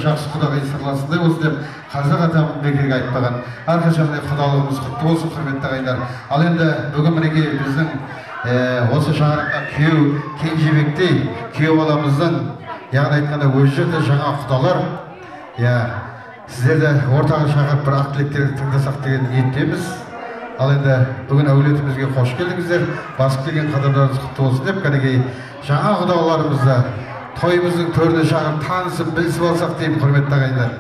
Speaker 3: Жақсы құдағи сырласындай болсын деп қазақ атам бекерге айтпаған. Әрқашан құдалығымыз құтты болсын, құрметті ағайындар. Ал енді бүгін мінекей біздің осы шаңыраққа күйеу Кенжебектей күйеу баламыздың, яғни айтқанда өз жерде жаңа құдалар, сіздерді ортаға шақырып бір ақ тілектерді тыңдасақ деген ниеттеміз. Ал енді бүгін әулетімізге қош келдіңіздер, басып келген қадамдарыңыз құтты болсын деп кәнекей жаңа құдаларымызды тойымыздың төріне шақырып танысып білісіп алсақ деймін, құрметті ағайындар.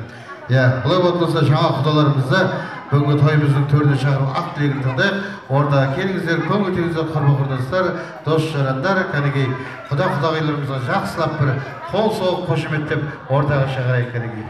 Speaker 3: Бұлай болатын болса жаңа құдаларымызды бүгінгі тойымыздың төріне шақырып ақ тілегін тыңдайық. Ортаға келіңіздер, көңіл көтеріңіздер, құрбы құрдастар, дос жарандар, кәнекей құда құдағиларымызға жақсылап бір қол соғып қошеметтеп ортаға шығарайық кәнекей.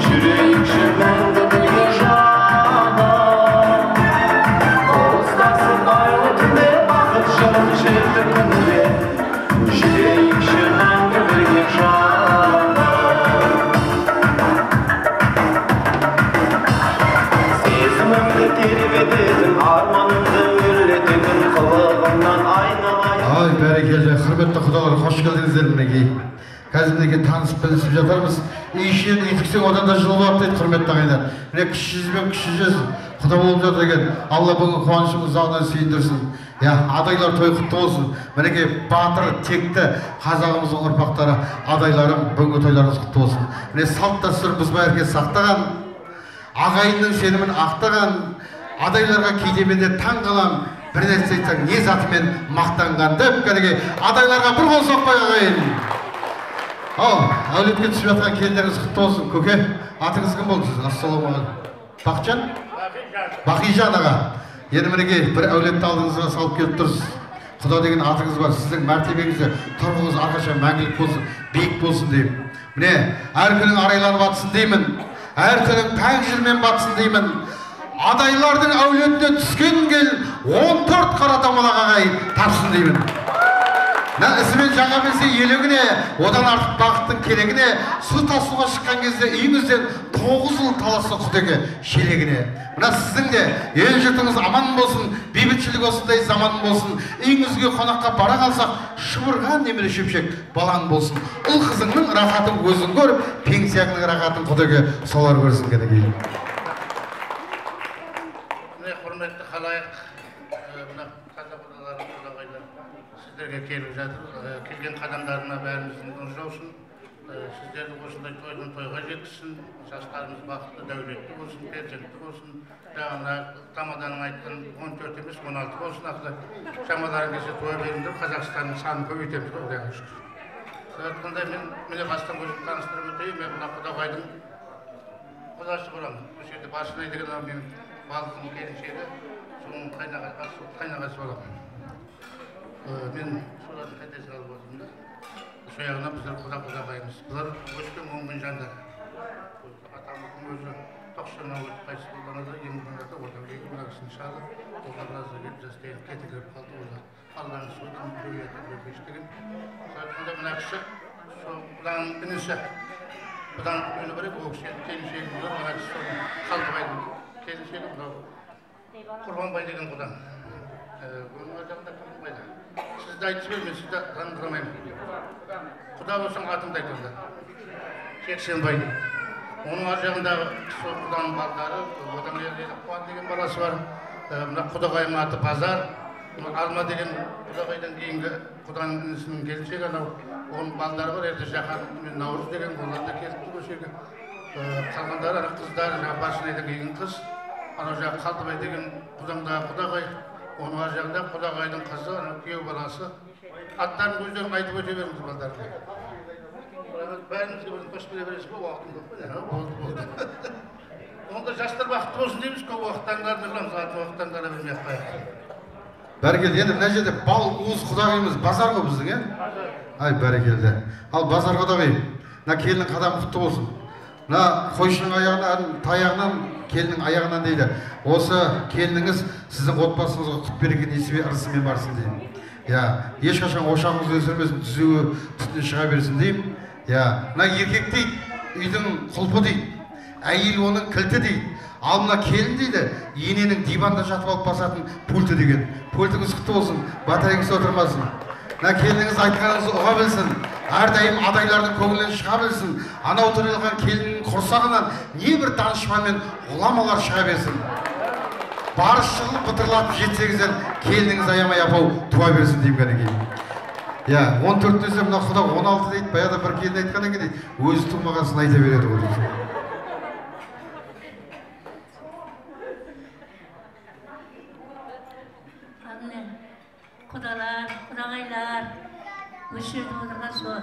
Speaker 2: Жүрейікші мәңгі бірге жаным. Қол ұстасып
Speaker 3: Құрметті құдалар, қош келдіңіздер мінекей. Қазір мінекей танысып білісіп жатармыз. Үй ішінен үй тіксең одан да жылы болады дейді құрметті ағайындар. Міне кіші жүз бен кіші жүз құда болып жатыр екен. Алла бүгін қуанышымыз ұзағынан сүйіндірсін. Иә, адайлар той құтты болсын. Мінекей батыр, текті қазағымыздың ұрпақтары, адайларым, бүгінгі тойларыңыз құтты болсын. Міне салт дәстүр бұзбай әркез сақтаған, ағайынның сенімін ақтаған, адайларға кейде мен де таң қалам, бір нәрсе айтсаң не затымен мақтанған деп кәдеге адайларға бір қол соқпай ағайын. Ал, әулетке түсіп жатқан келіндеріңіз құтты болсын. Көке, атыңыз кім болды сіздің? Ассалаумағалейкум. Бақытжан? Бақижан аға. Енді мінекей бір әулетті алдыңызға салып келіп тұрсыз. Құда деген атыңыз бар, сіздің мәртебеңізде тұрғыңыз әрқашан мәңгілік болсын, биік болсын деймін. Міне, әр күнің арайланып атсын деймін, әр түнің пәк жермен батсын деймін. Адайлардың әулетіне түскен келін 14 қара домалақ ағайын тапсын деймін. Мына ісімен жаңа білсе елігіне, одан артық бақыттың керегіне, су тасуға шыққан кезде үйіңізден 9 ұл таласы құдеке шелегіне. Мына сіздің де ел жұртыңыз аман болсын, бейбітшілік осындай заман болсын, үйіңізге қонаққа бара қалсақ, шұбырған немере шөпшек балаң болсын. Ұл қызыңның рахатын өзің көріп, пенсияңның рахатын құдеке солар көрсін кәдеге.
Speaker 15: Міне құрметті халайық, мына қазақ құдалары, құдағайлар сіздерге келіп жатыр. Келген қадамдарына бәріміздің нұр жаусын. Сіздерді осындай тойдан тойға жеткізсін. Жастарымыз бақытты, дәулетті болсын, перзентті болсын. Жаңа мына тамаданың айтқан 14 емес, 16 болсын ақыры. Шамаларың келсе той беріңдер, Қазақстанның санын көбейтеміз ғой, Құдайға шүкір. Сол айтқандай мен міне бастан өзім таныстырып өтейін. Мен мына құдағайдың құдасы боламын. Осы жерде Баршынай деген анау менің балдызымның келіншегі, соның қайнағасы боламын. Мен солардың кәдесін алып отырмын да. Сол жағынан біздер құда құдағайымыз. Бұлар өскен өңген жандар. Атамыздың өзі 90-нан өтіп қайтыс болғанда да емханада одан кейін мына кісінің шалы, ол да біразда келіп жастайын кетігіліп қалды. Ол да Алланың суы, біреу ерте, біреу кеш деген. Сол айтқанда мына кісі сол құданың інісі. Құданың үні бар еді, ол кісі енді келіншегі бар, мына кісі соның Қалдыбайдың келіншегі, мынау Құрбанбай деген құдаң. Оның ар жағында Құрбанбай да. Сізді айтып жібер, мен сізді таныстырамаймын. Құда болсаң атымды айт онда. Жексенбай дейді. Оның ар жағындағы сол құданың балдары, одан бері Қуан деген баласы бар. Мына құдағайымның аты Базар. Алма деген құдағайдан кейінгі құданың інісінің келіншегі анау. Оның балдары бар, ерте Жаһан мен Наурыз деген, олар да келіп тұр осы жерге. Қалғандары ана қыздар, жаңағы Баршынайдан келген қыз, анау жаңағы Қалдыбай деген құдаңдағы құдағай, оның ар жағында құдағайдың қызы, анау күйеу баласы. Аттарын өздерің айтып өте беріңіз балдарым. Бәрімізге бірін қосып бере бересіз бе? Уақытым көп қой. Болды, болды. Онда жастар бақытты болсын дейміз, көп уақыттан қыламыз, артық уақыттан ара бермей ақ қояйық.
Speaker 3: Бәрекелді. Енді мына жерде бал уыз құдағиымыз Базар ғой біздің, ә? Ай, бәрекелді. Ал Базар құдағи, мына келіннің қадамы құтты болсын. Мына қойшының аяғынан, таяғынан, келіннің аяғынан дейді. Осы келініңіз сіздің отбасыңызға құт береке несібе ырысымен барсын деймін. Иә, ешқашан ошағыңыз өсірмесін, түзуі түтін шыға берсін деймін. Иә, мына еркек дейді, үйдің құлпы дейді, әйел оның кілті дейді. Ал мына келін дейді, ененің диванда жатып алып басатын пульті деген. Пультіңіз құтты болсын, батарейкасы отырмасын. Мына келініңіз айтқаныңызды ұға білсін, әрдайым адайлардың көңілінен шыға білсін. Анау тұрылған келіннің құрсағынан небір данышпан мен ғұламалар шыға берсін. Барыс шығылып бытырлатып жетсеңіздер, келініңіз аямай апау туа берсін деймін кәнекей. Иә, 14 десе мына құда 16 дейді, баяғыда бір келін айтқан екен дейді, өзі тумаған сын айта береді ғой дейді.
Speaker 5: Құдалар, құдағайлар, осы жерде отырған сол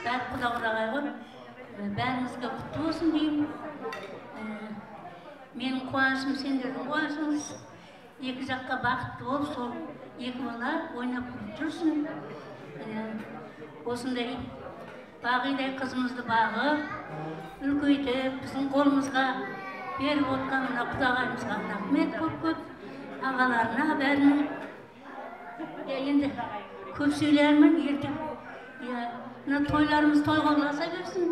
Speaker 5: бәрі құда құдағай ғой. Бәріңізге құтты болсын деймін. Менің қуанышым сендердің қуанышыңыз. Екі жаққа бақытты болып, сол екі бала ойнап күліп жүрсін. Осындай бағидай қызымызды бағып, үлкейтіп, біздің қолымызға беріп отқан мына құдағайымызға рахмет көп-көп, ағаларына бәріне. Енді көп сөйлермін, ертең мына тойларымыз тойға ұласа берсін.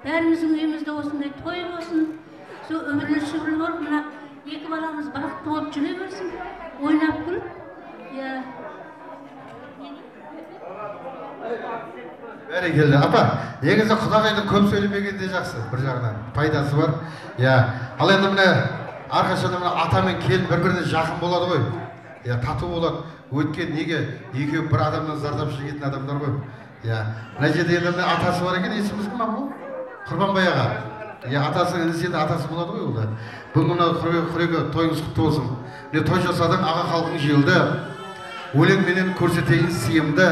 Speaker 5: Бәріміздің үйімізде осындай той болсын. Сол үбірлі шүбірлі болып, мына екі баламыз бақытты болып жүре берсін, ойнап күліп.
Speaker 3: Бәрекелді. Апа, негізі құдағайдың көп сөйлемегені де жақсы, бір жағынан пайдасы бар. Иә, ал енді міне әрқашанда мына ата мен келін бір-біріне жақын болады ғой. Иә, тату болады. Өйткені неге екеуі бір адамнан зардап шегетін адамдар ғой. Иә, мына жерде енді міне атасы бар екен, есіміңіз кім апа? Құрбанбай аға. Иә, атасының інісі енді атасы болады ғой ол да. Бүгін мына Құреке тойыңыз құтты болсын. Міне той жасадың, аға халқың жиылды. Өлеңменен көрсетейін сыйымды.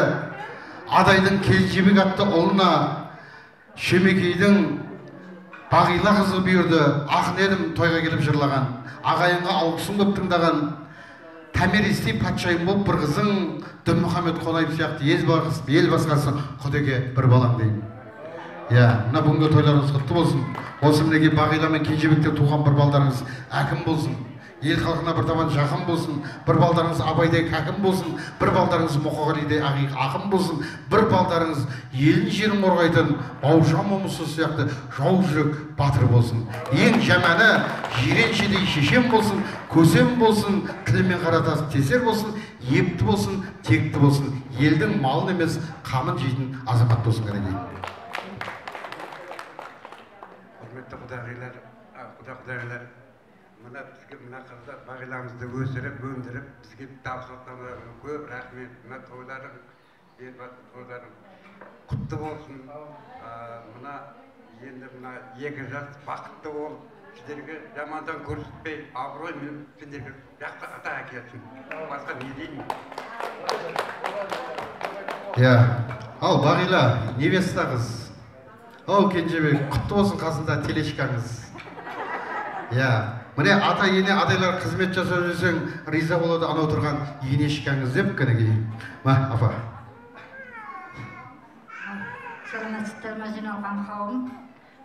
Speaker 3: Адайдың Келінжебек атты ұлына Шемекейдің Бағила қызы бұйырды. Ақын едім тойға келіп жырлаған, ағайынға алғысым көп тыңдаған. Тәмеристей патшайым болып бір қызың, Дінмұхамед Қонаев сияқты ел басқасы Құдеке бір балам деймін. Иә, мына бүгінгі тойларыңыз құтты болсын. Осы мінекей Бағила мен Кенжебектен туған бір балдарыңыз әкім болсын. Ел халқына бір табан жақын болсын. Бір балдарыңыз Абайдай кәкім болсын. Бір балдарыңыз Мұқағалидай ақын болсын. Бір балдарыңыз елін жерін қорғайтын Бауыржан Момышұлы сияқты жау жүрек батыр болсын. Ең жаманы Жиреншедей шешен болсын, көсем болсын, тілімен қара тас тесер болсын, епті болсын, текті болсын. Елдің малын емес, қамын жейтін азамат болсын кәнекей.
Speaker 16: Құрметті құдағилар, құда-құдағилар, мына бізге мына қызды Бағиламызды өсіріп, өндіріп, бізге табыстатқандарыңызға көп рахмет. Мына тойларың, елбасы тойларың құтты болсын. Мына енді мына екі жас бақытты болып, сіздерге жамандан көрсетпей, абыроймен сендерге жақсы ата әкелсін. Басқа не деймін?
Speaker 3: Иә, ал Бағила, невеста қыз. Ау, Кенжебек, құтты болсын қасында телешкаңыз. Иә, міне ата ене адайлар қызмет жасап жүрсең, риза болады анау тұрған енешкаңыз деп кәнекей. Ма, апа.
Speaker 5: Саламатсыздар ма жиналған қауым?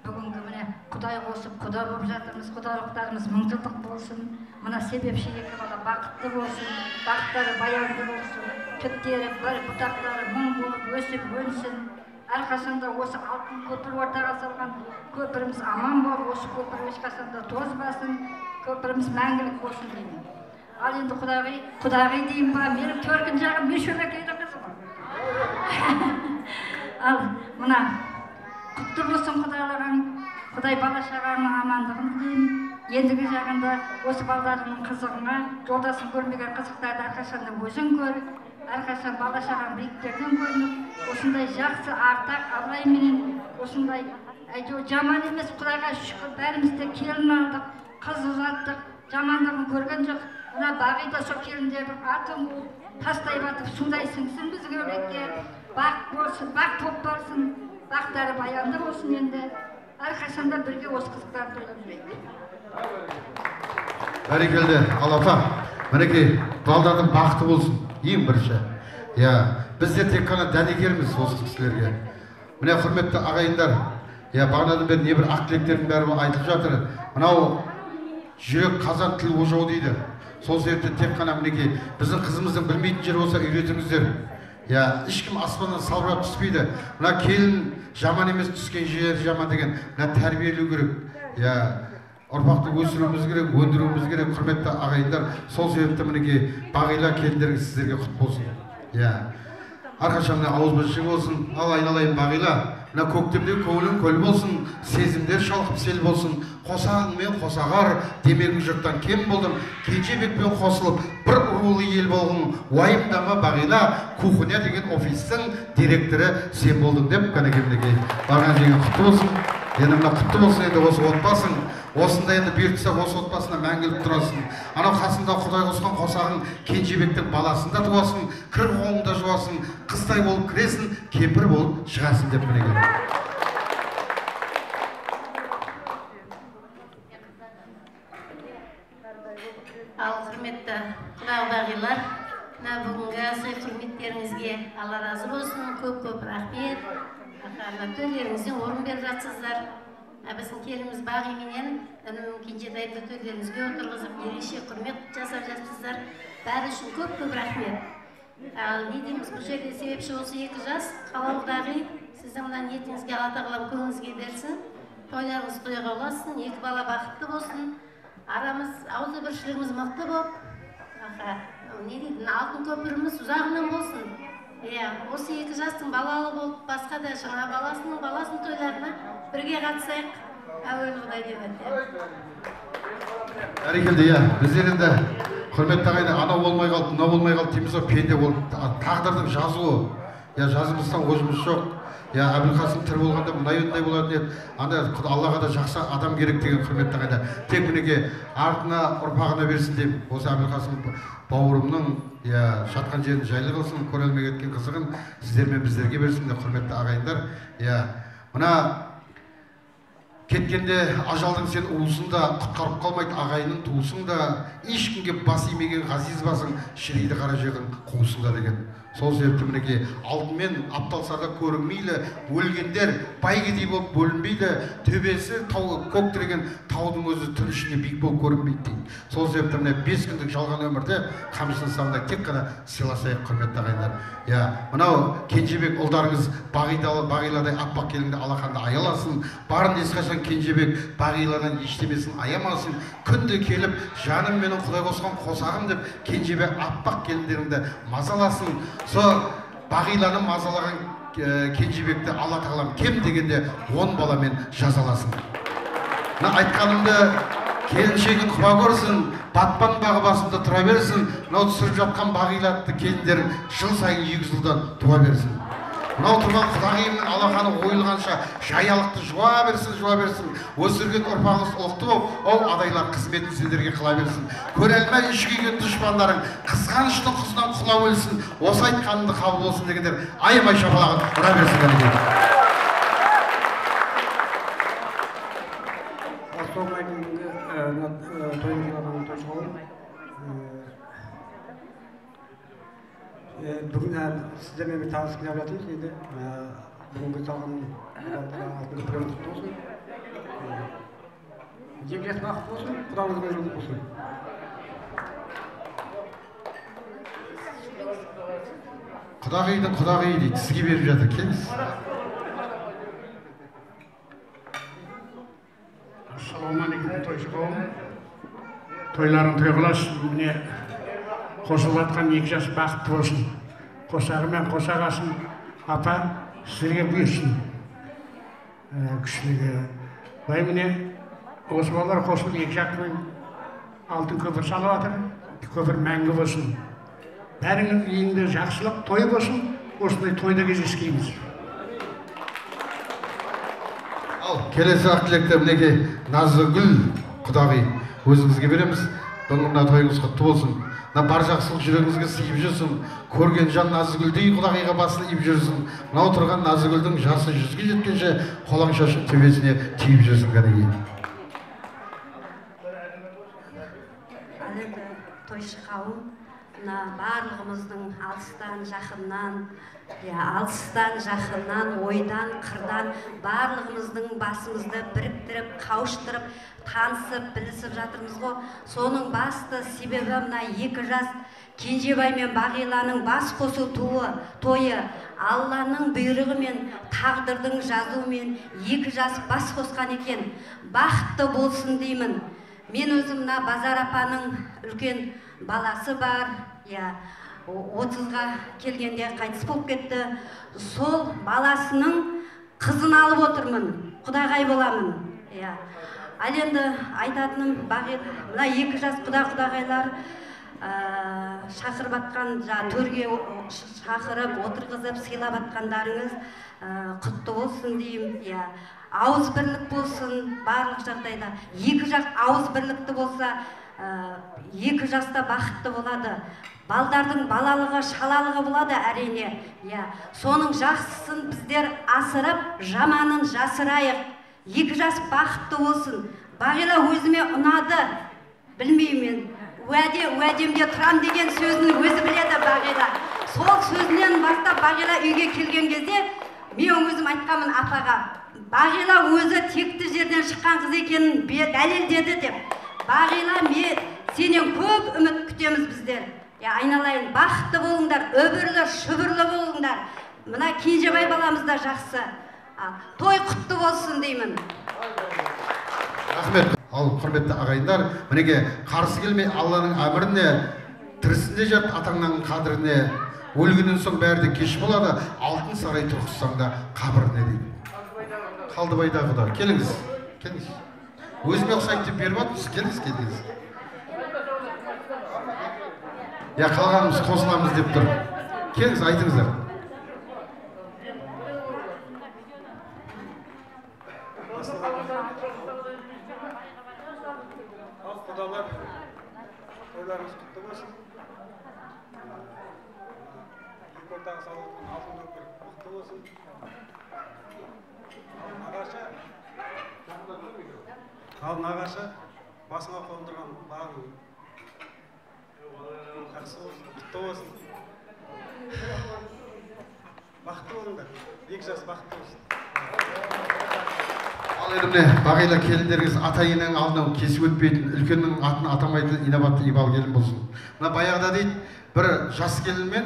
Speaker 5: Бүгінгі міне Құдай қосып құда болып жатырмыз, құдалықтарымыз мыңжылдық болсын. Мына себепші екі бала бақытты болсын, бақтары баянды болсын, түптері бір, бұтақтары мың болып өсіп өнсін. Әрқашанда осы алтын көпір ортаға салған көпіріміз аман болып, осы көпір ешқашанда тозбасын, көпіріміз мәңгілік болсын деймін. Ал енді құдағи, құдағи деймін ба, менің төркін жағым мен Шөмекейдің қызымын. Ал мына құтты болсын құдалығың, Құдай бала шағаңның амандығын тілеймін. Ендігі жағында осы балдарыңның қызығына, жолдасын көрмеген қызықтарды әрқашанда өзің көр, әрқашан бала шағаң биіктерден көрініп, осындай жақсы артақ абырайменен, осындай әйтеуір жаман емес, Құдайға шүкір, бәріміз де келін алдық, қыз ұзаттық, жамандығын көрген жоқ. Мына Бағида сол келіндердің атын қуып, тастай батып, судай сіңсін бізге әулетке, бақ болсын, бақ топ барсын, бақтары баянды болсын енді. Әрқашанда бірге осы қызықтарды тойлап жүрейік.
Speaker 3: Бәрекелді, ал апа, мінекей балдардың бақыты болсын, ең бірінші. Иә, біз де тек қана дәнекерміз осы кісілерге. Міне құрметті ағайындар, иә, бағанадан бері небір ақ тілектердің бәрі айтылып жатыр. Мынау жүрек қазан, тіл ожау дейді. Сол себепті тек қана мінекей біздің қызымыздың білмейтін жері болса үйретіңіздер. Иә, ешкім аспаннан салбырап түспейді. Мына келін жаман емес, түскен жері жаман деген. Мына тәрбиелеу керек. Иә, ұрпақты өсіруіміз керек, өндіруіміз керек, құрметті ағайындар. Сол себепті мінекей Бағила келіндеріңіз сіздерге құт болсын. Иә, әрқашан мына ауызбіршілік болсын. Ал айналайын Бағила, мына көктемде көңілің көл болсын, сезімдер шалқып сел болсын. Қосағыңмен қосағар, демегің жұрттан кем болдым. Кенжебекпен қосылып, бір рулы ел болғың. Уайымдама Бағила, кухня деген офистің директоры сен болдың деп кәнекей мінекей барған жеріңе құтты болсын. Енді мына құтты болсын енді осы отбасың. Осында енді бұйыртса осы отбасына мәңгілік тұрасың. Анау қасында Құдай қосқан қосағың Кенжебектің баласын да туасың, кір қолыңда жуасың, қыздай болып кіресің, кемпір болып шығасың деп мінекей.
Speaker 11: Ал құрметті құда-құдағилар, мына бүгінгі сый құрметтеріңізге Алла разы болсын, көп-көп рахмет. Төлеріңізден орын беріп жатсыздар. Біздің келініміз Бағи менен інім Кенжетайды төлеріңізге отырғызып, ерекше құрмет жасап жатсыздар. Бәрі үшін көп-көп рахмет. Ал не дейміз, бұл жерде себепші осы екі жас, Қалау құдағи, сіздің мына ниетіңізге Алла тағалам көңіліңізге берсін, тойларыңыз тойға ұлассын, екі бала бақытты болсын, арамыз, ауызбіршілігіміз мықты болып, не дейді, алтын көпіріміз ұзағынан болсын.
Speaker 17: Иә, осы екі жастың балалы болып, басқа да жаңа баласының баласының тойларына бірге қатысайық. Әуелі Құдай деп айтайық.
Speaker 3: Бәрекелді, иә. Біздер енді құрметті ағайын, анау болмай қалды, мынау болмай қалды дейміз ғой, пенде ол тағдырдың жазуы. Иә, жазымыздан озымыз жоқ. Иә, Әбілқасым тірі болғанда мындай болатын еді. Анда Аллаға да жақсы адам керек деген құрметті ағайын. Тек мінекей артына ұрпағына берсін деймін. Осы Әбілқасым бауырымның иә жатқан жерін жайлы қылсын, көре алмай кеткен қызығын сіздер мен біздерге берсін деп құрметті ағайындар. Иә, мына кеткенде ажалдың сен уысын да құтқарып қалмайды ағайынның туысын да, ешкімге бас имеген ғазиз басың шіриді қара жердің қуысында деген. Сол себепті мінекей алтынмен апталса да көрінмейлі, өлгендер бай кедей болып бөлінбейді, төбесі тау, көк тіреген таудың өзі түн ішінде биік болып көрінбейді дейді. Сол себепті міне 5 күндік жалған өмірде қамшының сабында тек қана сыйласайық, құрметті ағайындар. Иә, мынау Кенжебек ұлдарыңыз Бағиладай аппақ келінді алақанда аяласын, барын ешқашан Кенжебек Бағиладан ештемесін аямасын, күнде келіп жаным менің Құдай қосқан қосағым деп Кенжебек аппақ келіндеріңді мазаласын. Со Бағиланы мазалаған Кенжебекті Алла тағалам кем дегенде 10 баламен жазаласын. Мына айтқанымды келіншегін құба көрсін, батпан бағы басында тұра берсін, мынау түсіріп жатқан Бағилатты келіндерің жыл сайын 2 жылдан туа берсін. Мынау тұрған құдағиымның алақаны ойылғанша жаялықты жуа берсін, жуа берсін. Өсірген ұрпағыңыз ұлықты болып, оу адайлар қызметін сендерге қыла берсін. Көре алмай іші күйген дұшпандарың қызғаныштың құсынан құлап өлсін. Осы айтқанымды қабыл болсын дегендер аямай шапалағын ұра берсін.
Speaker 16: Бүгін сіздермен танысып келе жатырмыз. Енді бүгінгі салған алтын көпіріміз құтты болсын. Екі жас бақытты болсын, құдалығыңыз жұлдыз болсын.
Speaker 3: Құдағидің құдағиы дейді, сізге беріп жатыр, келіңіз.
Speaker 18: Ассалаумағалейкум, тойшы қауым. Тойларың той қыласын, міне қосылып жатқан екі жас бақытты болсын. Қосағы мен қосағасын апа сіздерге бұйырсын. Күштілігі. Былай міне осы балалар қосылып екі жақтың алтын көпір салып жатыр. Көпір мәңгі болсын. Бәріңіз үйіңде жақсылық той болсын. Осындай тойда кездескейміз.
Speaker 3: Ал келесі ақ тілекті мінекей Назгүл құдағи өзіңізге береміз. Бүгін мына тойыңыз құтты болсын. Мына бар жақсылық жүрегіңізге сыйып жүрсін. Көрген жан Назгүлдей құдағиға басын иіп жүрсін. Мынау тұрған Назгүлдің жасы 100-ге жеткенше қолаң шашын төбесіне тиіп жүрсін кәдеге.
Speaker 6: Ал енді тойшы қауым, мына барлығымыздың алыстан жақыннан, алыстан жақыннан, ойдан қырдан барлығымыздың басымызды біріктіріп, қауыштырып, танысып, білісіп жатырмыз ғой. Соның басты себебі мына екі жас Кенжебай мен Бағиланың бас қосу тойы. Алланың бұйрығымен, тағдырдың жазуымен екі жас бас қосқан екен. Бақытты болсын деймін. Мен өзім мына Базар апаның үлкен баласы бар, иә, 30-ға келгенде қайтыс болып кетті. Сол баласының қызын алып отырмын, құдағай боламын. Иә. Ал енді айтатыным, мына екі жас құда-құдағайлар шақырып атқан, төрге шақырып, отырғызып, сыйлап атқандарыңыз құтты болсын деймін. Иә. Ауыз бірлік болсын барлық жағдайда. Екі жақ ауыз бірлікті болса, екі жаста бақытты болады. Балдардың балалығы, шалалығы болады әрине. Иә. Соның жақсысын біздер асырып, жаманын жасырайық. Екі жас бақытты болсын. Бағила өзіме ұнады, білмеймін. Уәдемде тұрам деген сөзін өзі біледі Бағила. Сол сөзінен бастап Бағила үйге келген кезде мен өзім айтқанмын апаға. Бағила өзі текті жерден шыққан қыз екенін дәлелдеді деп. Бағила, сенен көп үміт күтеміз біздер. Айналайын, бақытты болыңдар, үбірлі, шүбірлі болыңдар. Мына Кенжебай баламыз да жақсы. Той құтты болсын деймін.
Speaker 3: Рахмет. Ал құрметті ағайындар, мінекей қарсы келмей Алланың әміріне, тірісінде жат атаңның қадіріне, Өлгеннен соң бәрі де кеш болады, алтын сарай тұрғызсаң да қабіріне дейді. Қалдыбайдағы құда, келіңіз, келіңіз. Өзіме ұқсайды деп беріп жатырмыз, келіңіз, келіңіз. Я қалғанымыз қосыламыз деп тұр. Келіңіз, айтыңыздар.
Speaker 19: Ал құдалар, тойларыңыз құтты болсын. Екі ортаға салып отқан алтын көпір мықты болсын. Ал нағашы, басыңа қондырған бағың жақсы болсын, құтты болсын. Бақытты болыңдар, екі жас бақытты болсын.
Speaker 3: Ал енді міне, Бағила келіндеріңіз ата-ененің алдынан кесіп өтпейтін, үлкеннің атын атамайтын инабатты ибалы келін болсын. Мына баяғыда дейді, бір жас келінмен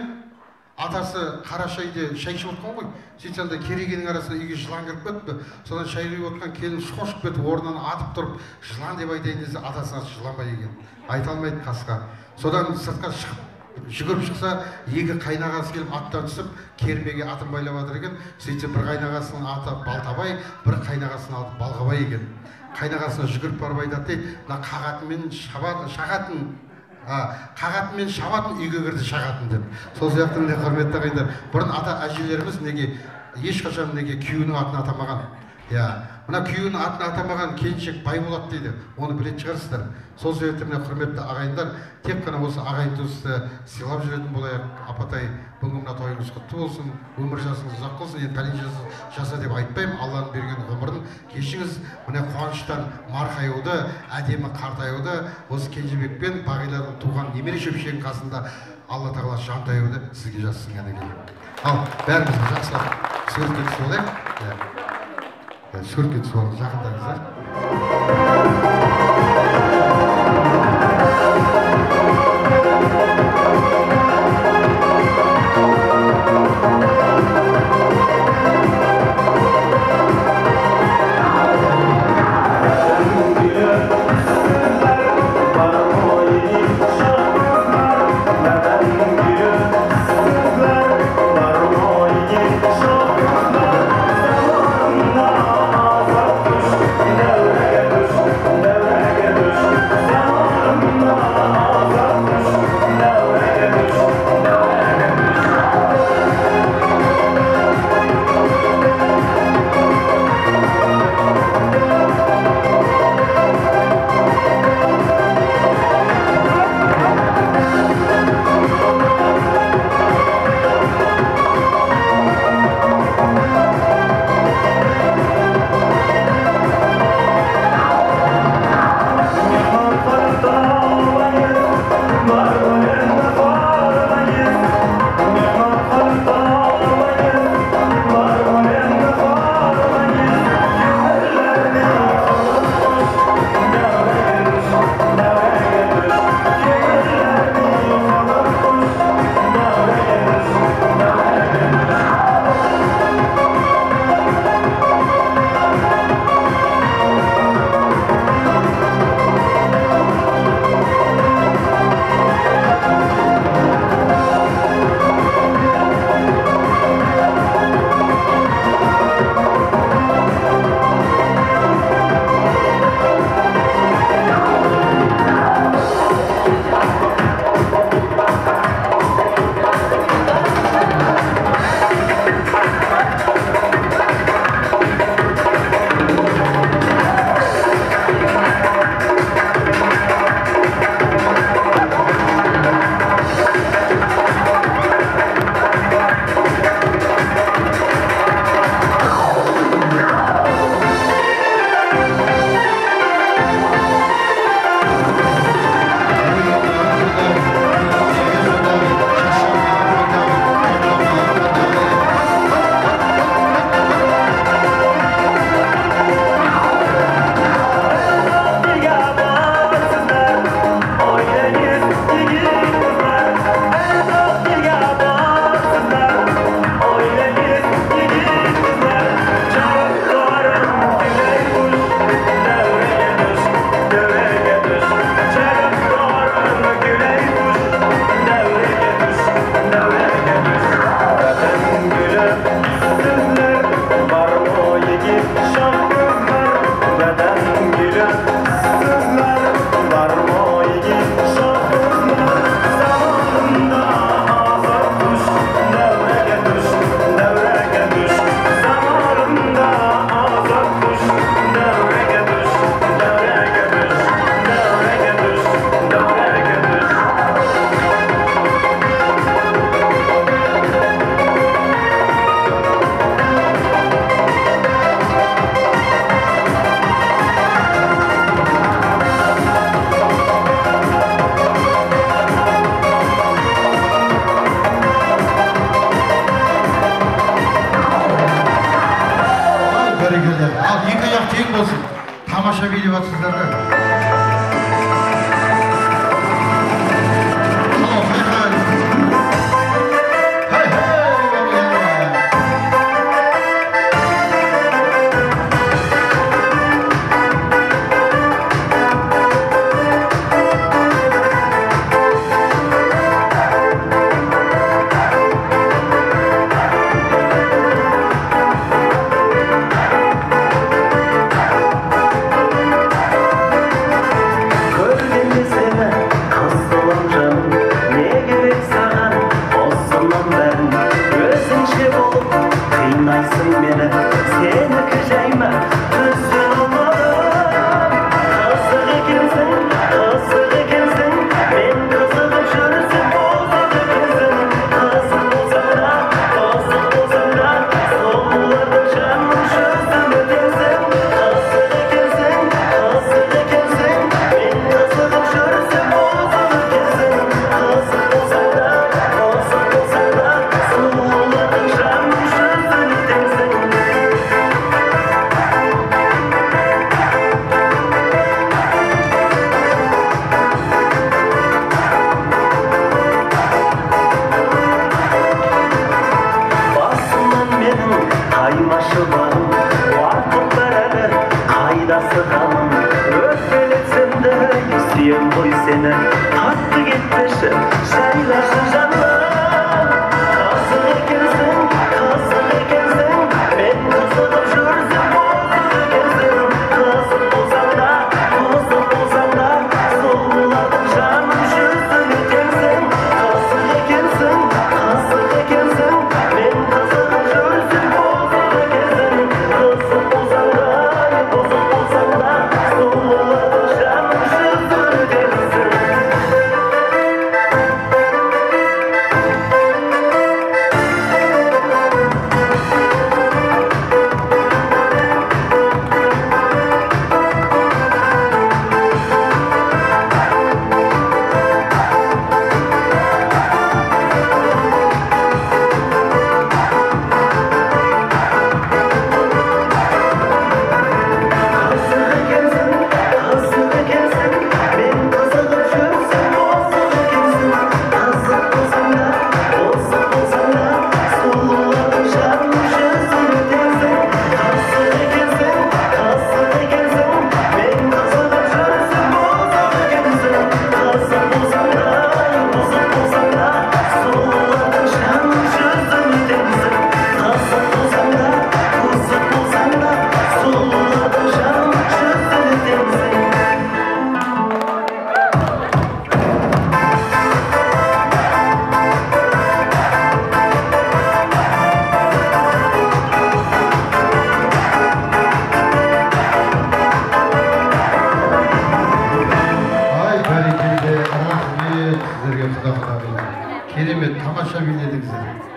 Speaker 3: атасы қара шайды шай ішіп отқан ғой. Сөйтсе анда керегенің арасына үйге жылан кіріп кетті. Содан шай құйып отқан келін шошып кетіп орнынан атып тұрып, жылан деп айтайын десе, атасына жыланбай екен. Айта алмайды қасқа. Содан сыртқа шығып, жүгіріп шықса, екі қайнағасы келіп аттан түсіп, кермеге атын байлап жатыр екен. Сөйтсе бір қайнағасының аты Балтабай, бір қайнағасының аты Балғабай екен. Қайнағасына жүгіріп барып айтады дейді, мына қағатын мен шағатын, қағатын мен шабатын үйге кірді шағатын деп. Сол сияқты міне, құрметті ағайындар, бұрын ата әжелеріміз неге ешқашан неге күйеуінің атын атамаған. Иә, мына күйеуінің атын атамаған келіншек бай болады дейді. Оны білетін шығарсыздар. Сол себепті міне, құрметті ағайындар, тек қана осы ағайын туысты сыйлап жүретін болайық. Апатай, бүгінгі мына тойыңыз құтты болсын, өмір жасыңыз ұзақ болсын. Енді пәлен жаса деп айтпаймын, Алланың берген ғұмырын кешіңіз. Міне қуаныштан марқаюды, әдемі қартаюды, осы Кенжебек пен Бағиланың туған немере шөпшегінің қасында Алла тағала жантаюды сізге жазсын кәнекей. Ал бәріміз жақсылап суретке түсіп алайық. Суретке түсіп алайық, жақындаңыздар.
Speaker 2: Düş,
Speaker 3: Тамаша билеп жатсыздар да. Тамаша биледіңіздер.